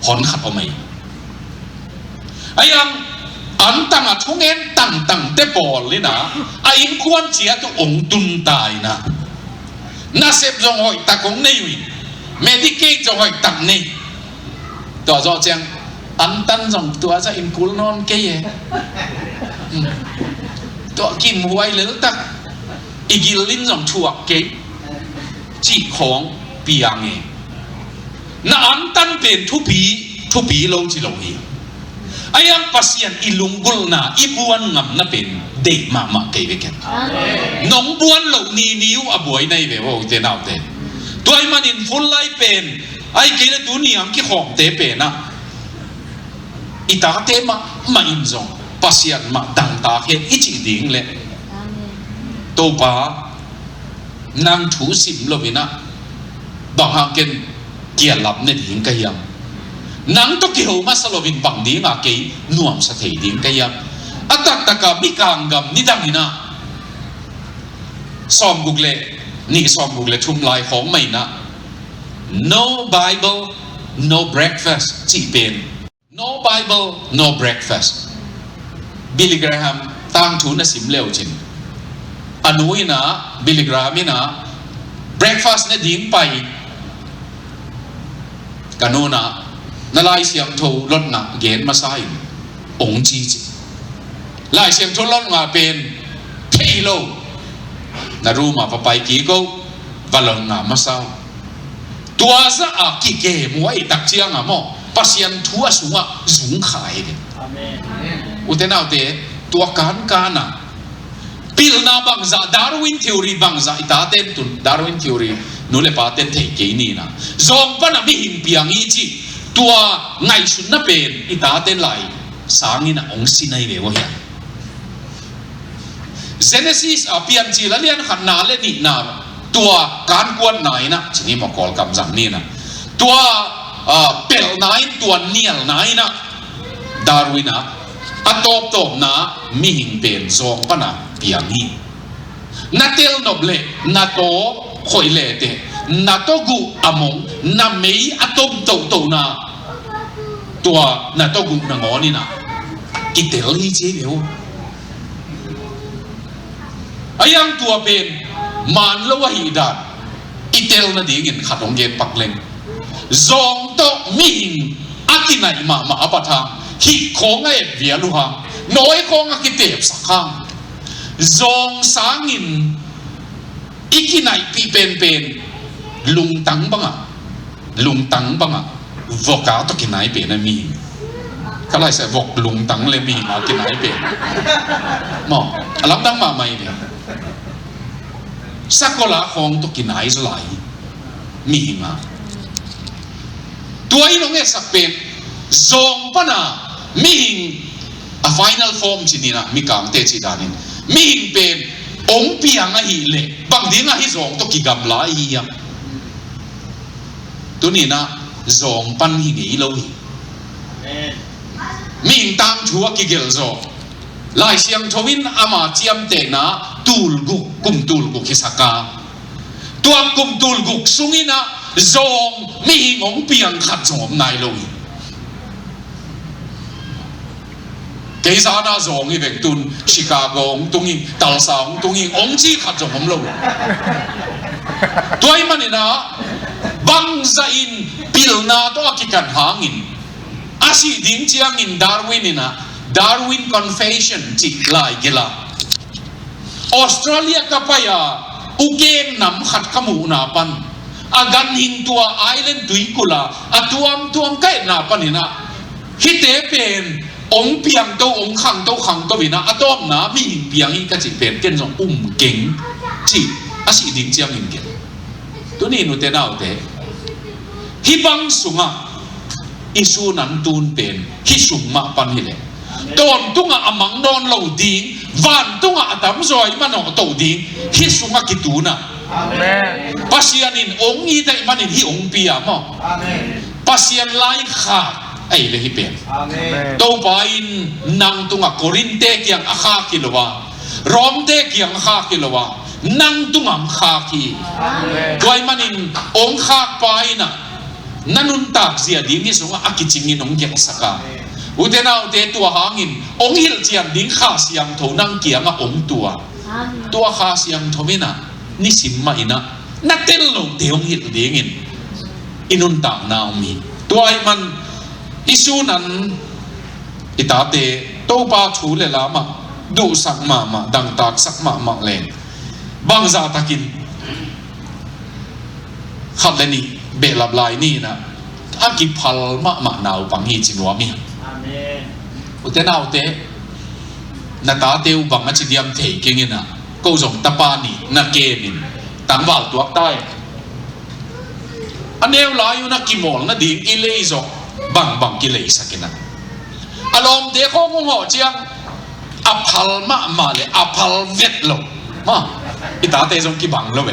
hon khat om ahi. Ahi hang antang a thungen tangtangte pawl in ah a innkuan ciat uh hong tun ta in ah, nasep zong hoihtak hong nei uh hi. Medicaid zong hoihtak nei. Tua zawh ciang antan zong tua zahin kul nawn kei e. Hmm. Tua kimhuai leltak, i gil in zong thuak kei cih khawng piang e. Na antan pen thupi, thupi lo ci lo hi. Ahi hang Pasian i lunggulhna, i buan ngamna pen deih mahmah kei ve ken. Amen. Nong buan loh nini uh a buai na hi ve, ute naute. Tua ahih manin Full Life pen, ahih kei leh tuni a kikhawmte pen ah, i tate mahmah in zong Pasian mah dangtak hen i cih ding leh, Topa, nang thu sim lo in ah bang hang ken kialap ne ding ka hiam? Nang tawh kiho masa loin bang ding a kei nuamsa thei ding ka hiam? A taktak a Mikang gam nidang in ah sawmguk le nih, sawmguk le thum lai khawng mah in ah, no Bible, no breakfast cih pen. No Bible, no breakfast. Billy Graham tangthu na sim leucin, a nu in ah, Billy Graham in ah, breakfast ne ding pai, ka nu in ah, na Lai Siangtho lotngah gen masa in, ong ci ci. Lai Siangtho lotngah pen thei lo. Na room ah va pai kik o, va lotngah masa o. Tua zah a kikem uh ahih tak ciang a maw, Pasian thu a sungah zung kha hi ve. Amen. Ute naute, tua kankan a pilna bangzah, Darwin theory bangzah i taten tun, Darwin theory nu le paten thei kei ni in ah, zawng pan a mihing piang hi cih tua ngaihsutna pen i taten lai sangin ah ong sin ahi ve uh hiam? Genesis a, Piancil a lian khatna le nihna, tua kankuatna in ah, ci ni maw, Kawlkam zang ni in ah, tua, ah, pelhna in, tua nialna in ah, Darwin ah, a tawptawpna mihing pen zawng pan a piang hi. Na tel nop leh na taw khoih leh teh, na taw guh a mong, na mei a tom tohtohna, tua na taw guh nangawn in ah kitel hi ci hi ve uh. A hiang tua pen man lo ahih dan i tel nadingin khat hong gen pak leng. Zawng tawh mihing a kinaih mahmah a pat hang, hih khawng a et vial uh hang, nawi khawng a kitepsak hang. Zawng sangin i kinaihpih penpen lungtang bangah, lungtang bangah vok a tawh kinai pen a mihing. Ka laisa vok lungtang le mihing a kinai pen. Maw, a lamdang mahmah hi ve. Sakol a khawng tawh kinai zaw lai mihing a. Tua in hong etsak pen zawng pan a mihing a final form ci ni in ah, Mikangte cih danin mihing pen hong piang ahih leh bang ding a hih zawng tawh kigamla i hi hiam? Tuni in ah zawng pan hi ngei lo hi. Amen. Mihing tangthu a kigelh zawh. Lai Siangtho in ama ciamtehna tulguk, kum tulguk hi sak a, tua kum tulguk sungin ah zawng mihing hong piang khat zong om nai lo hi. Kei zan a zawng hi veng, tun Chicago hong tung ing, Tulsa hong tung ing, hong ci khat zong om lo. Tua ahih manin ah bangzah in pilna tawh a kikan hangin, a sih ding ciangin Darwin in ah, Darwin Confession cih lai gelh a, Australia ka pai a, ukeng nam khat ka muhna pan, a ganhing tua island tuikulh a, a tuamtuam ka etna panin ah, hihte pen hong piangto, hong khangto, khangto in ah, a tawpna mihing piang hi ka cih pen ken zong um keng cih a sih ding ciangin gelh. Tuni in ute naute, hih bang sungah i sun an tun pen hih sung mah pan hi leh, tawntungah a mang nawn lo ding, vantungah a tamzaw i manawh toh ding, hih sungah kitun a. Amen. Pasian in hong it ahih manin hih hong pia maw. Amen. Pasian laikhak ahih leh hih pen. Amen. Topa in nang tungah Korinthte kiang a khak hi lo a, Romte kiang a khak hi lo a, nang tungah hong khak hi. Amen. Tua ahih manin hong khakpa in ah, na nuntak zia ding hih sungah a kicingin hong gelhsak a. Ute naute, tua hangin hong hilhcian ding Kha Siangtho nang kiangah hong tuak. Amen. Tua Kha Siangtho in ah nisim mah in ah na tel lote hong hilh dingin i nuntakna om hi. Tua ahih man i sun an i tate Topa thu le la mah duhsak mahmah, dangtaksak mahmah leng, bangzah takin khat le nih behlap lai ni in ah, a kiphal mahmah naupang hi ci nuam hi. Amen. Ute naute, na tate uh bang a ci diam thei keng in ah, ko zong tapa nih na kem in, tangval tuak ta in, a neu lai un a kimawl nading i lei zawh bangbang kileisak in ah, a lawmte khawng hong hawh ciang a phal mahmah le a phal vet lo. Ma, i tate zong kibang lo ve.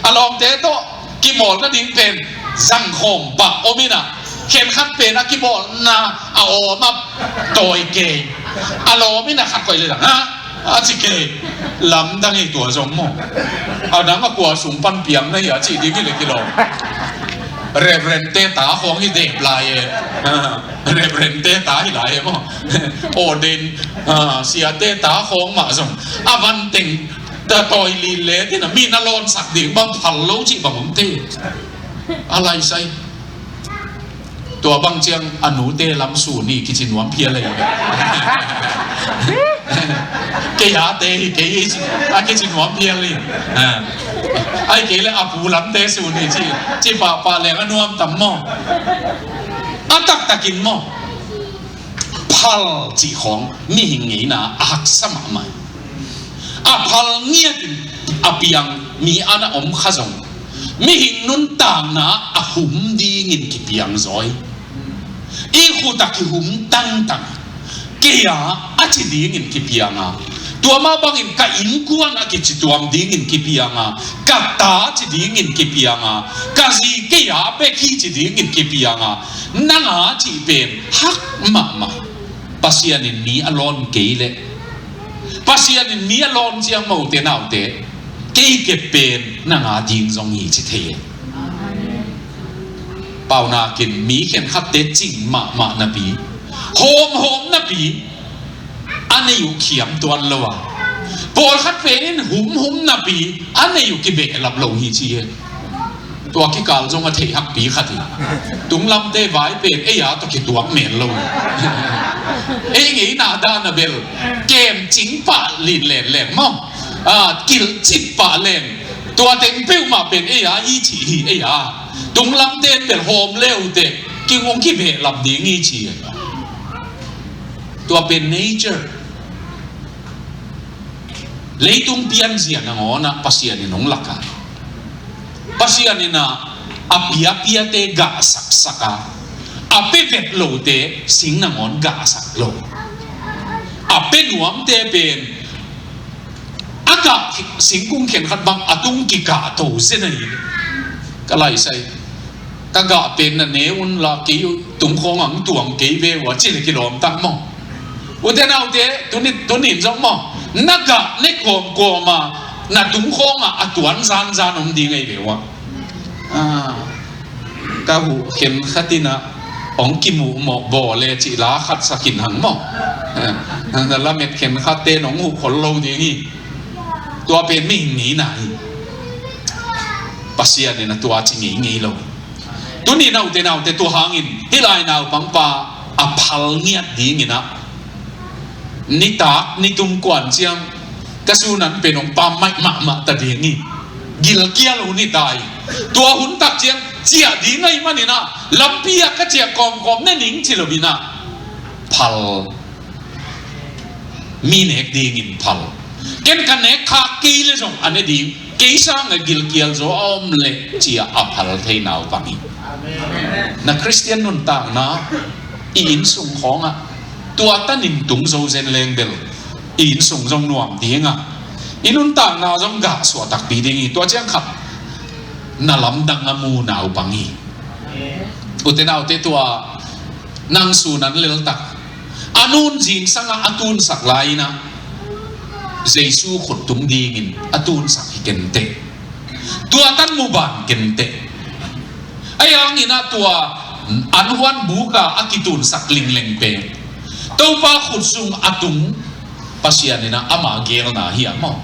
A lawmte tawh kimawl nading pen zangkhawm pah om in ah, khenkhat pen a kimawlna a awm a tawi kei. A lawm in ah khat koih le zang, ha? A ci kei. Lamdang hi tua zong maw. A dang a kua sung pan piang na hi a cih ding hi le kilawm. Reverend te ta khawng hi dep lai e. Ah, Reverend te ta hi lai e maw. Ordain, ah, sia te ta khawng mah zong a van teng ta tawi lin le tina mi na lawnsak ding bang phal lo cih bang om te. A lai sai. Tua bang ciang a nute lam su ni kici nuam phial e. Kei a te hi, kei hi ci, a kici nuam phial hi. Ah. Ai kei le a pu lam te su ni ci, ci pahpah leng a nuam tam maw. A taktakin maw. Phal cih khawng mihing ngeina a haksa mahmah. A phal ngiatin a piang mi ana om kha zong mihing nuntakna a hum dingin kipiang zaw hi. I khut a kihum tangtang. Kei a a ci dingin kipiang a, tua mah bangin ka innkuan a kici tuam dingin kipiang a, ka ta ci dingin kipiang a, ka zi kei a bek hi ci dingin kipiang a, nang a cih pen hak mahmah. Pasian in mi a lawn kei leh, Pasian in mi a lawn ciang mote naute, kei kep pen nang a ding zong hi ci thei e. Paunakin mi khenkhatte cing mahmah napi, hawmhawm napi, a nei uh khiam tuan lo a, pawlkhat pen in humhum napi a nei uh kibehlap lo hi ci e. Tua kikal zong a theih hakpi khat hi. Tunglamte vai pen ei a tawh kituak men lo hi. Ei ngeina dan a bel kemcing pah lin lenleng maw, a, kilhcip pah leng, tua teng peuhmah pen ei a hi cih hi ei a. Tunglamte in bel hawm le uh teh kingong kibehlap ding hi ci hi. Tua pen nature. Leitung pianzia nangawn ah Pasian in hong lak a, Pasian in a, a piapiate gahsaksak a, a pia vet lote sing nangawn gahsak lo. A pia nuamte pen a gah singkung khenkhat bang a tung kikah to zen ahi. Ka laisai, ka gah pen na ne un la, kei tungkhawng ang tuang kei ve ua ci le kilawm tak maw. Ute naute, tuni, tunin zong maw, na gah ne kawmkawm a, na tungkhawng ah a tuan zanzan om ding ahi ve ua. Ah, ka huh khenkhat in a hong kimuh mawh baw le cih la khat sa khin hang maw. Ah, na lamet khenkhatte nong huh khol lo ding hi. Tua pen mihing ngeina hi. Pasian in a tua ci ngeingei lo. Tuni naute naute tua hangin hih lai naupangpa a phal ngiat dingin a, nitak nitum kuan ciang ka sunan pen hong pam maih mahmah ta ding hi. Gilkial hun hi ta hi. Tua hun tak ciang ciah ding ahih manin a, lampi ah ka ciah kawmkawm ne ning ci lo in a, phal. Mi nek dingin phal. Ken ka nek khak kei le zong a ne ding, kei sang a gilkial zaw a om le ci-a a phal thei naupang hi. Na Khristian nuntakna i innsung khawngah tua tanin tung zo zen leng bel i innsung zong nuam ding a, i nuntakna zong gah suah takpi ding hi. Tua ciang khat na lamdang a mu naupang hi. Ute naute, tua nang sunan leltak a nun zingsangah a tunsak lai-in ah Jesu khut tung dingin a tunsak hi kenteh. Tua tan mu ban kenteh. Ahi hangin ah tua an huan buka a kitunsak lingleng pen Topa khut sung a tung Pasian in ah ama geelna hi a maw.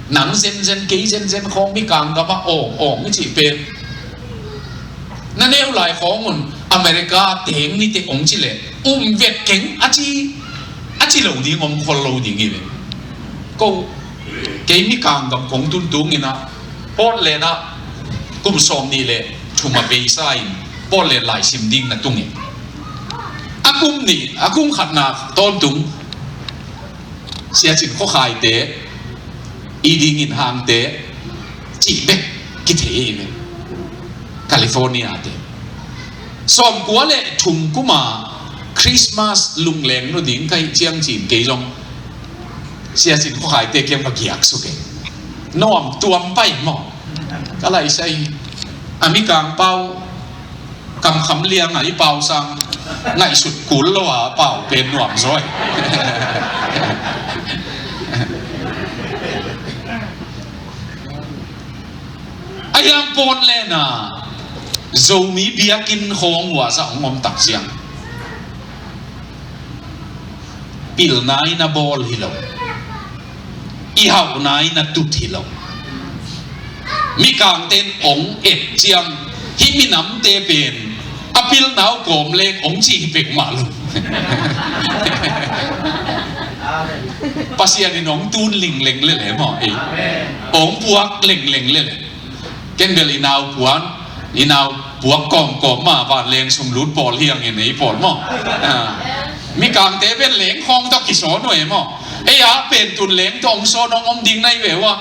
Nang zenzen kei zenzen khawng mikang gamah awng awng i cih pen na neu lai khawng un America teng nite ong ci leh um vet keng a ci, a ci lo ding om khol lo ding hi ve. Ko kei mikang gam kong tun tung in ah Portland ah kum sawm nih le thum a beisa in Portland lai sim ding na tung hi. A kum nih, a kum khatna tawntung Sia Cin Khua Khaite, i dingin hangte cih bek kithei hi ve. California te. Sawmkua le thum kuma Christmas lungleng lo ding ka hih ciang cin kei zong Sia Cin Khua Khaite kiang ka giak suk e. Nuam tuam pai maw. Ka laisai a mikang pau Kamkham lianga i pau sang ngaihsut kul lo a pau pen nuam zaw hi. A hiang Portland a Zomi biakinn khawng uh ah zah hong om tak ciang, pilna in a bawl hi lo, i hauhna in a tut hi lo. Mikangte in hong et ciang, hih minamte pen a pilna uh kawm leng hong ci hi peuhmah lo. Pasian in hong tun lingleng lel e maw, ei. Hong puak lengleng lel e. Ken bel i nau puan, i nau puak kawmkawm mah, vanleng sumlut pawl hi hang in ei pawl maw. Ah. Mikangte pen leng khawng tawh kisawn uh e maw. Ei a pen tun leng tawh hong sawn hong om ding na hi ve uh a.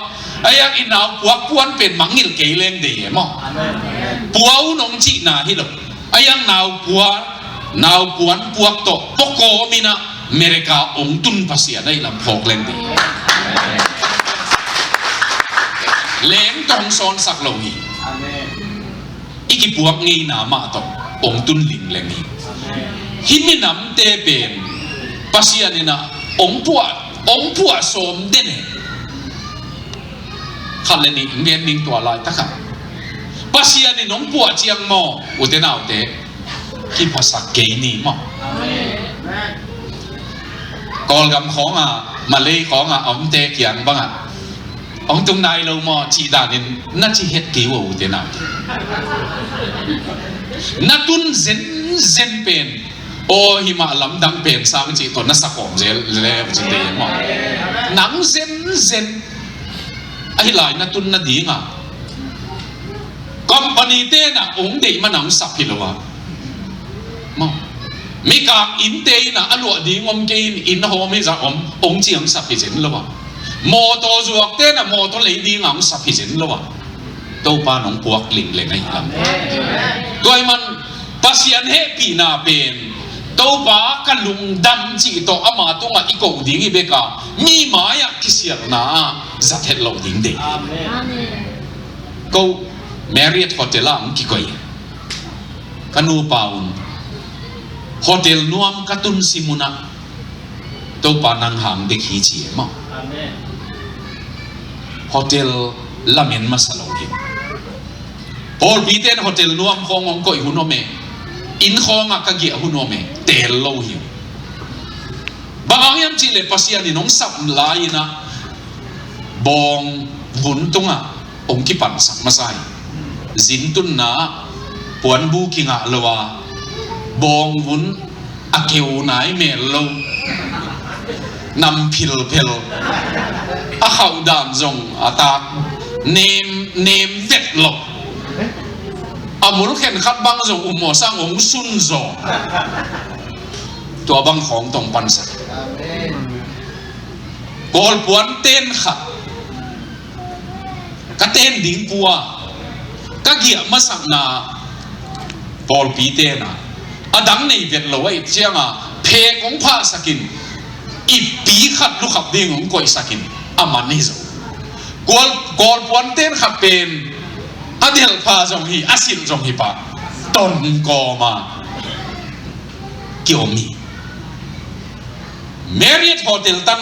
Ei a i nau puak puan pen mangngilh kei leng deih e maw. Pua un hong cihna hi lo. Ei a nau puan, nau puan puak tawh pawkawm in a America hong tun Pasian a i lam phawk leng ding. Leng tawh hong sawnsak lo hi. I kipuak ngeina mah tawh hong tun lingleng hi. Hih minamte pen Pasian in a hong puah, hong puah sawm den e. Khat le nih ngen ning tua laitak ah. Pasian in hong puah ciang maw, ute naute, kiphasak kei ni maw. Kawlgam khawngah, Malay khawngah a omte kiang bangah hong tung nai lo maw cih danin na ci het kei uh a, ute naute. Na tun zenzen pen, aw, hih mah lamdang pen sang cih tawh na sa khawm zel le uh cih te maw. Nang zenzen ahi lai na tun nading a, company te in a hong deih man a hong sap hi lo a. Maw. Mikang innte in a a luah ding om kei in, inn hawm hi zah om, hong ci hong sap hi zen lo a. Mawtaw zuakte in a mawtaw lei ding a hong sap hi zen lo a. Topa in hong puak lingleng ahi lam. Tua ahih man Pasian hehpihna pen Topa ka lungdam cih tawh ama tungah i koh ding hi bek a, mi mai-ah kisialhna ah zat het loh ding deih. Amen. Ko Marriott Hotel ah hong kikoih. Ka nupa un, hotel nuam ka tun si munah Topa nang hang dek hi ci e maw. Amen. Hotel lamen masa lo hi. Pawlpite in hotel nuam khawng hong koih hun om e. Inn khawngah ka giah hun om e. Teel lo hi. Bang hang hiam cih leh Pasian in hong sap lai in a bawng vun tungah hong kipansak masa hi. Zin tunna ah puanbu kingah lo a, bawng vun a keu nai mel lo, nam philphel, a khauh dan zong a tak nem nem vet lo, a mul khenkhat bang zong um aw sang hong sun zaw. Tua bang khawng tawh hong pansak. Kawlpuan ten khat ka ten ding pua, ka giah masakna pawlpi ten a, a dang nei vet lo ahih cianga phek hong phahsakin, ippi khat lukhap ding hong koihsakin a man hi zo. Kawl, Kawlpuan ten khat pen a delhpha zong hi, a silh zong hi pah, ton kawma kiom hi. Marriott Hotel tan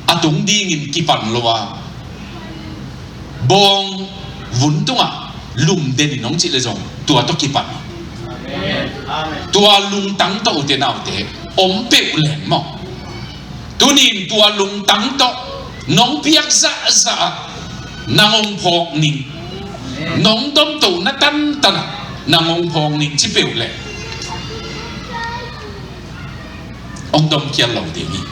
a tung dingin kipan lo a, bawng vun tungah lum denin hong cih le zong tua tawh kipan. Tua lungtang tawh ute naute om peuh leng maw. Tunin tua lungtang tawh nong piak zahzah ah nang hong phawk ning, nong domtohna tantan ah nang hong phawk ning ci peuh leh hong dom kial lo ding hi.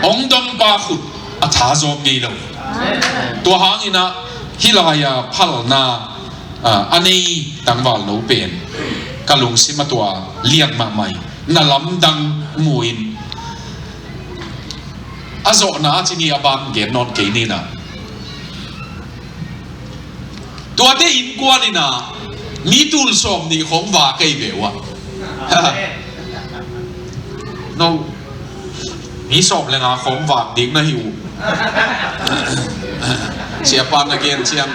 Hong dompa khut a thazawk ngei lo hi. Tua hangin ah hih lai-a phalna, ah, a nei tangvalno pen ka lungsim a tua lian mahmah hi. Na lamdang mu in, a zawhna a ci ni, a ban gen nawn kei ni na. Tuate innkuan in ah mi tul sawm nih khawng vak ahi ve uh ah. No, mi sawm le nga khawng vak ding na hi uh. Siapa na gen ciang,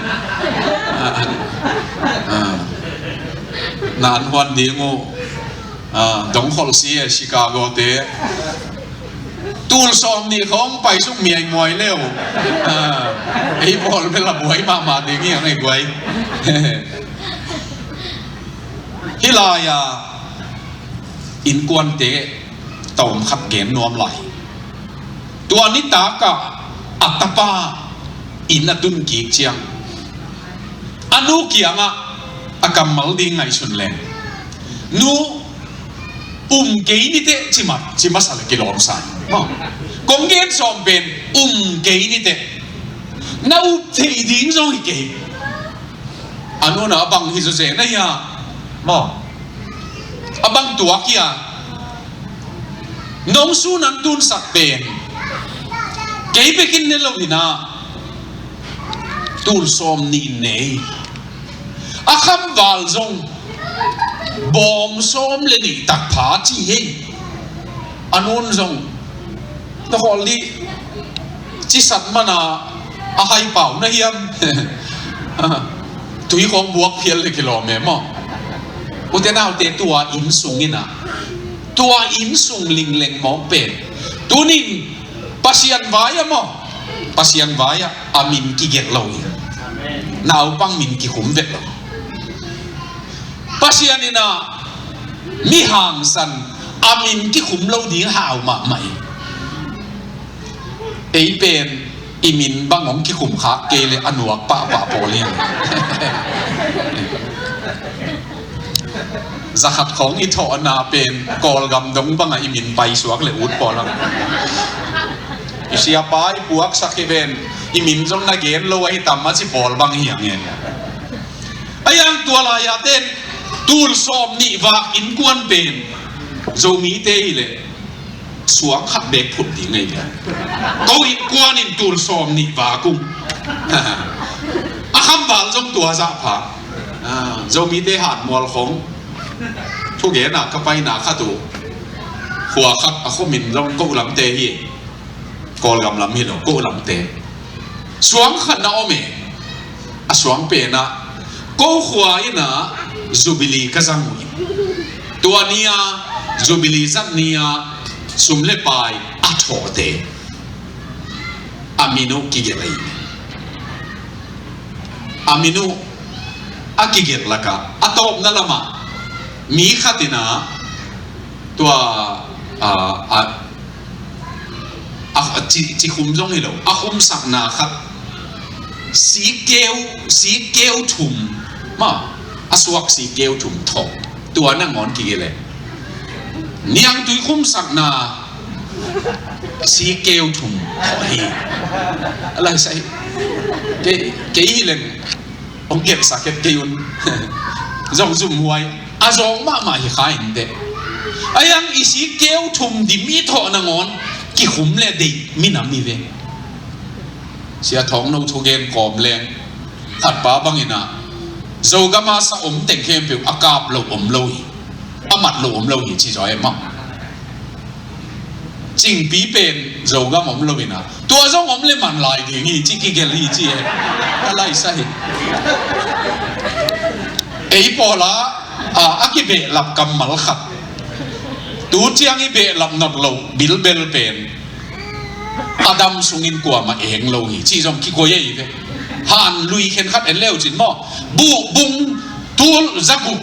ah, na an huan ding uh. Ah, dongkhol si e, Chicago te. Tul sawm nih khawng paisuk miaimuai leu. Ah, ei bawl bel a buai mahmah ding hi ang ei guai. Hih lai-a innkuante tawm khat gen nuam lai. Tua nitak ah a tapa inn a tun kik ciang, a nu kiangah a kammal ding ngaihsun leng, nu, um kei niteh, ci ma, ci masa le kilawm sa hi. Maw, kong gen sawm pen, um kei niteh. Na up theih ding zong hi kei. A nu in a bang hi zawzen a hia? Maw, a bang tuak hia? Nong sun an tunsak pen kei bekin ne lo hi na, tul sawm nih in ne hi. A khamval zong bawm sawm le nih tak pha ci hi. A nu in zong, na khawl dih, cisat mana a hai pau na hiam? Tui khawng buak phial le kilawm e maw. Ute naute, tua inn sung in a, tua inn sung lingleng mawk pen tunin Pasian vai-ah maw, Pasian vai-ah a min kigelh lo hi. Naupang min kikhum vet lo. Pasian in a mi hangsan a min kikhum lo ding hau mahmah hi. Ei pen i min bang hong kikhum khak kei le a nuak pahpah pawl hi. Zakhat khawng i thawhna pen Kawlgam dong bangah i min paisuak le ut pawl ang. I siapa i puaksak hi ven, i min zong na gen lo ahi tam a ci pawl bang hi ang e. A yang tua lai-a ten tul sawm nih vak innkuan pen Zomite hi leh suang khat bek phut ding ahi ve. Ko innkuan in tul sawm nih vak ung. A khamval zong tua zah pha. Ah, Zomite hanmual khawng thugen a ka paina khat uh, khua khat a khuamin zong Ko lamte hi. Kawlgam lam hi lo, Ko lamte. Suang khat na om e. A suang pen ah Ko khua in a Jubilee ka zang uh hi. Tua ni-a Jubilee zat ni-a sum le pai a thawhte a min uh kigelh ahi. A min uh a kigelh lakah a tawpna lamah mi khat in a tua, a, a, a, a ci, ci khum zong hi lo, a khumsakna khat sikkeu, sikkeu thum, maw, a suak sikkeu thum thawh. Tua nangawn kigelh e. Niangtui khumsakna sikkeu thum thawh hi. A laisa hi. Kei, kei hi leng hong gelhsak het kei un. Zong zumhuai a zawng mahmah hi kha inteh. A yang i sikkeu thum dim i thawh nangawn kikhum le deih minam hi ve. Sia Thawng No thugen kawm leng khatpa bangin a, Zogam a sa om teng khempeuh a kap lo om lo hi, a mat lo om lo hi ci zaw e maw. Cingpi pen Zogam om lo in a, tua zong om le man lai ding hi ci kigelh hi ci e. A laisa hi. Ei pawl a, a, a kibehlap kammal khat, tu ciang i behlap nop lo bilbel pen a dam sungin kuamah eng lo hi ci zong kikoi ahi ve. Han lui khen khat en leu cin maw, buh bung tul za guk,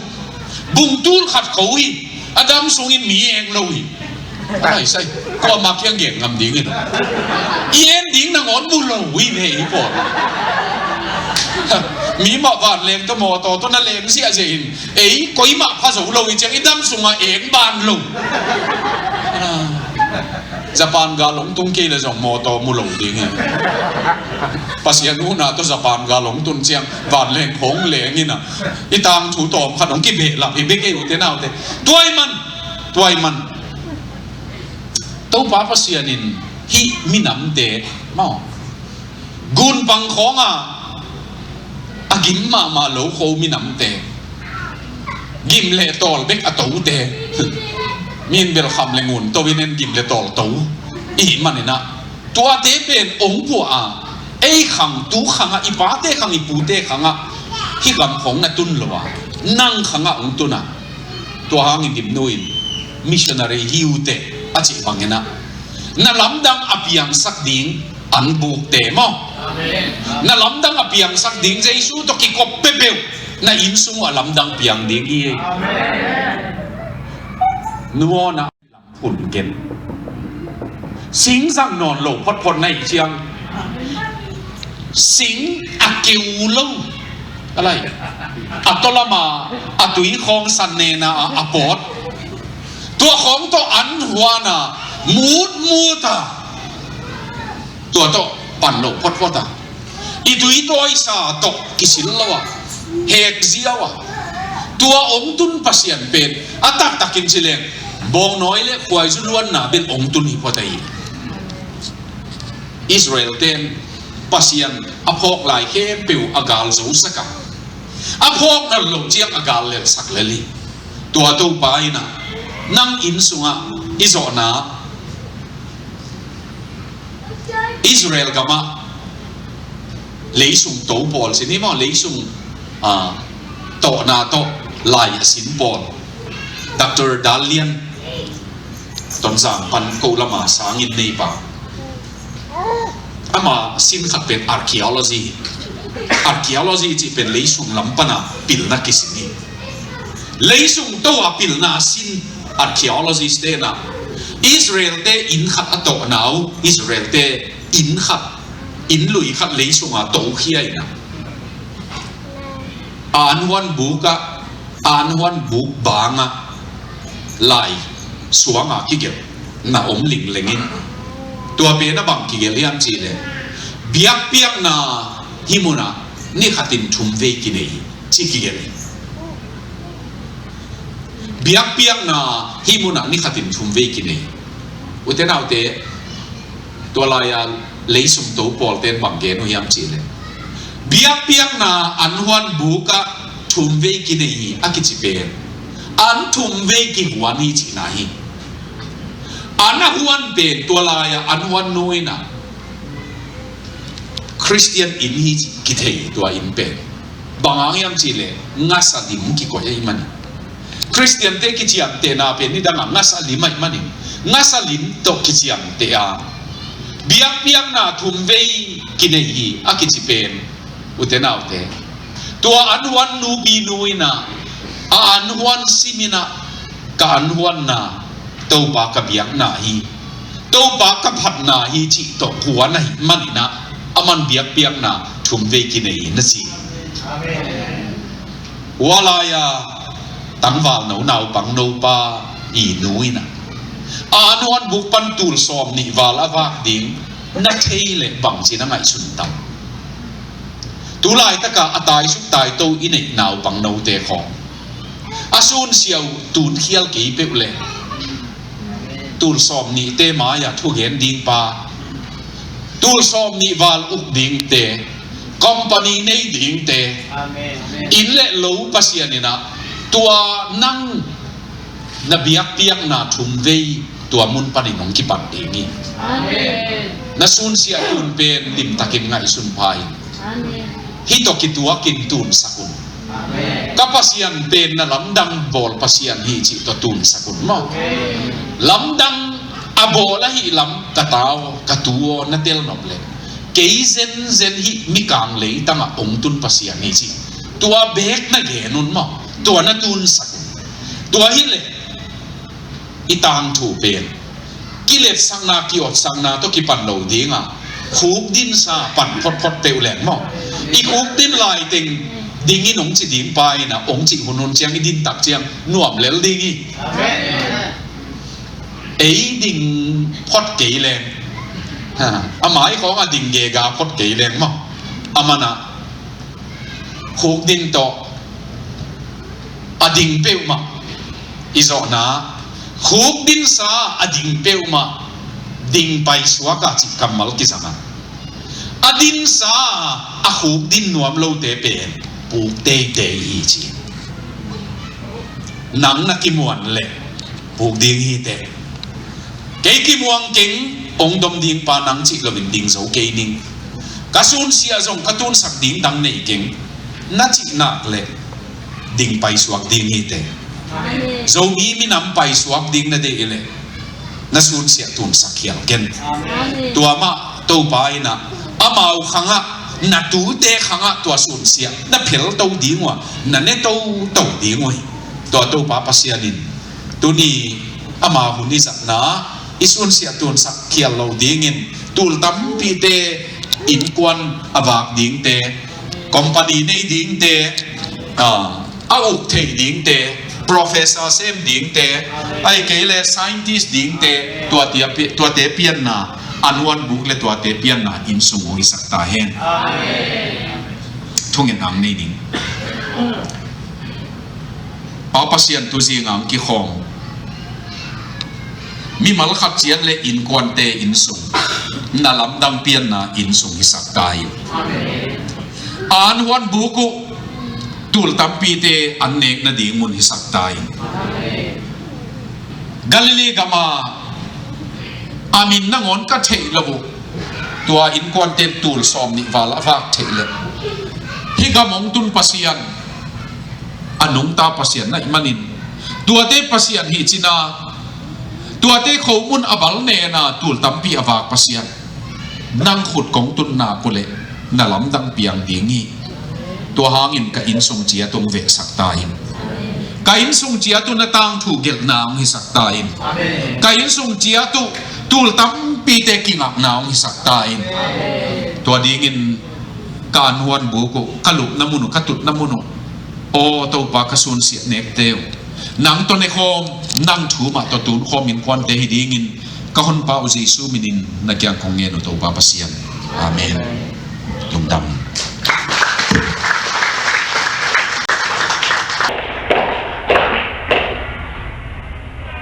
bung tul khat ko hi. A dam sungin mi eng lo hi. Ai sai, kuamah kiang gen ngam ding hi lo. I en ding nangawn mu lo hi ve i pawl. Mi mah vanleng tawh mawtaw tawh na leng ziahziah in, ei koimah pha zo lo hi ciang i dam sungah eng ban lo. Japan gal hong tung kei le zong mawtaw mu lo ding hi. Pasian huhna tawh Japan gal hong tun ciang vanleng hong leng in a, i tangthu tawm khat hong kibehlap hi bek ei ute naute. Tua ahih man, tua ahih man Topa Pasian in hih minamte maw, gunpang khawngah a gim mahmah lo kho minamte, gim le tawl bek a tote, mi in bel kham le ngun to in en, gim le tawl to i hih manin a, tuate pen hong puah a, ei khang, tu khangah, i pate khang, i pute khangah hih gam khawng na tun lo a, nang khangah hong tun a, tua hangin Gimnu in missionary hi uh teh a cih bangin a, na lamdang a piangsak ding an bukte maw? Amen. Na lamdang a piangsak ding Jesu tawh kikop peuhpeuh na inn sung uh a lamdang piang ding hi. Nuawn ah hun gen. Sing zang nawn lo photphot na hih ciang, sing a keu lo, a lai, a tawlama a tui khawng san nena a, a pawt, tua khawng tawh an huan a, mutmut a, tua tawh pan lo photphot a, i tui tawisa tawh kisil lo a, hek ziau a, tua ong tun Pasian pen a taktakin ci leng, bawngnawi le khuaizu luanna bel ong tun hi phot ahi. Israel ten Pasian a phawk lai khempeuh a gal zosak a, a phawk nawn lo ciang a gal lelsak lel hi. Tua Topa in a, nang inn sungah i zawhna, Israel gamah leisung to pawl ci ni maw, leisung, ah, tawhna tawh lai a sin pawl, Doctor Dal Lian, Tonzang pan ko lama sangin neipa, ama sin khat pen archaeology. Archaeology cih pen leisung lam pana pilna kisin hi. Leisung to a pilna sin archaeologist te na, Israel te inn khat a tawhna uh, Israel te inn khat, inn lui khat leisunga tokhia in a, an huan buk ah, an huan buk bangah lai suanga kigelh na om lingleng in, tua pen a bang kigelh hiam cih leh, biakpiakna hih munah ni khatin thum vei kinei hi ci kigelh hi. Biakpiakna hih munah ni khatin thum vei kinei hi. Ute naute, tua lai-a leisung to pawlten bang gen uh hiam cih leh, biakpiakna an huan bukah thum vei kinei hi a kici pen, an thum vei kihuan hi cihna hi. An a huan pen tua lai-a an huan nu in a, Khristian inn hi cih kithei tua inn pen. Bang hang hiam cih leh ngasa lim kikoih ahih manin. Khristiante kiciamtehna pen nidangah ngasa lim ahih manin, ngasa lim tawh kiciamteh a, biakpiakna thum vei kinei hi a kici pen, ute naute, tua an huan nupi nu in a, a an huan sim in a, ka an huanna Topa ka biakna hi, Topa ka phatna hi cih tawh huan ahih manin a, aman biakpiakna thum vei kinei hi na ci. Amen. Hua lai-a tangval no naupang nopa i nu in a, a an huan buk pan tul sawm nih val a vak ding na thei leh bangci na ngaihsun tam? Tu laitaka a taisuk taito i neih naupang note khawng, a sunsia uh tunkhial kei peuh leh, tul sawm nihte mai-ah thugen ding pa, tul sawm nih val uk dingte, company nei dingte, amen, amen, inn le lo Pasian in a, tua nang na biakpiakna thum vei tua mun panin hong kipan ding hi. Amen. Na sunsia tun pen limtakin ngaihsun pha in. Amen. Hih tawh kituakin tunsak un. Amen. Ka Pasian pen na lamdang bawl Pasian hi cih tawh tunsak un maw. Amen. Lamdang a bawl ahih lam ka ta aw, ka tu aw na tel nop leh, kei zenzen hih mikang leitangah hong tun Pasian hi cih tua beek na gen un maw. Tua na tunsak un. Tua hileh i tangthu pen kiletsakna, kiotsakna tawh kipan lo ding a, khukdinsa pan photphot peuh leng maw. I khukdin laiteng dingin hong ci ding pa in a, hong cih hunhun ciang i dintak ciang nuam lel ding hi. Amen. Ei ding phot kei leng, ha, a mai khawng a ding gega phot kei leng maw. Aman a khukdin tawh a ding peuhmah i zawhna, khukdinsa a ding peuhmah ding paisuak a cih kammal kizang a, a dinsa a khukdin nuam lote pen puk teitei hi ci. Nang na kimuan leh puk ding hi teh. Kei kimuang keng, hong dom ding pa nang cih loin ding zo kei ning. Ka sunsia zong ka tunsak ding dang nei keng, na cih nak leh ding paisuak ding hi teh. Amen. Zomi minam paisuak ding na deih leh na sunsia tunsak khial ken. Amen. Tua mah Topa in a, amau khangah na tute khangah tua sunsiah na phel to ding uh a, na ne toto ding uh hi. Tua Topa Pasian in tuni ama hun i zatna i sunsiah tunsak khial lo dingin tul tampite innkuan a vak dingte, company nei dingte, a, a uk theih dingte, professor sem dingte, ahih kei le scientist dingte, tuate pi-, tuate pianna, an huan buk le tuate pianna innsung hong hisak ta hen. Amen. Thungetna nei ning. Pa Pasian thu zing ang kikhawm mimal khat ciat le innkuante innsung na lamdang pianna innsung hisak ta in. Amen. An huan buk uh tul tampite an nek nading mun hisak ta in. Amen. Galilee gama a min nangawn ka theih lo uh tua innkuante tul sawm nih val a vak theih le hih gam hong tun Pasian a nungta Pasian na hih manin, tuate Pasian hih cina, tuate khomun a bal nena tul tampi a vak Pasian, nang khut kong tun nak uh leh na lamdang piang ding hi. Tua hangin ka innsung ciat uh hong vehsak ta in. Ka innsung ciat uh na tangthu gelhna hong hisak ta in. Amen. Ka innsung ciat uh tul tampite kingakna hong hisak ta in. Amen. Tua dingin ka an huan buk uh, ka lupna mun uh, ka tutna mun uh, aw Topa, ka sunsiah nekte uh nang tawh ne khawm, nang thu mah tawh tun khawm innkuante hi dingin ka Honpa uh Jesu minin na kiang kong ngen uh Topa Pasian. Amen. Lungdam.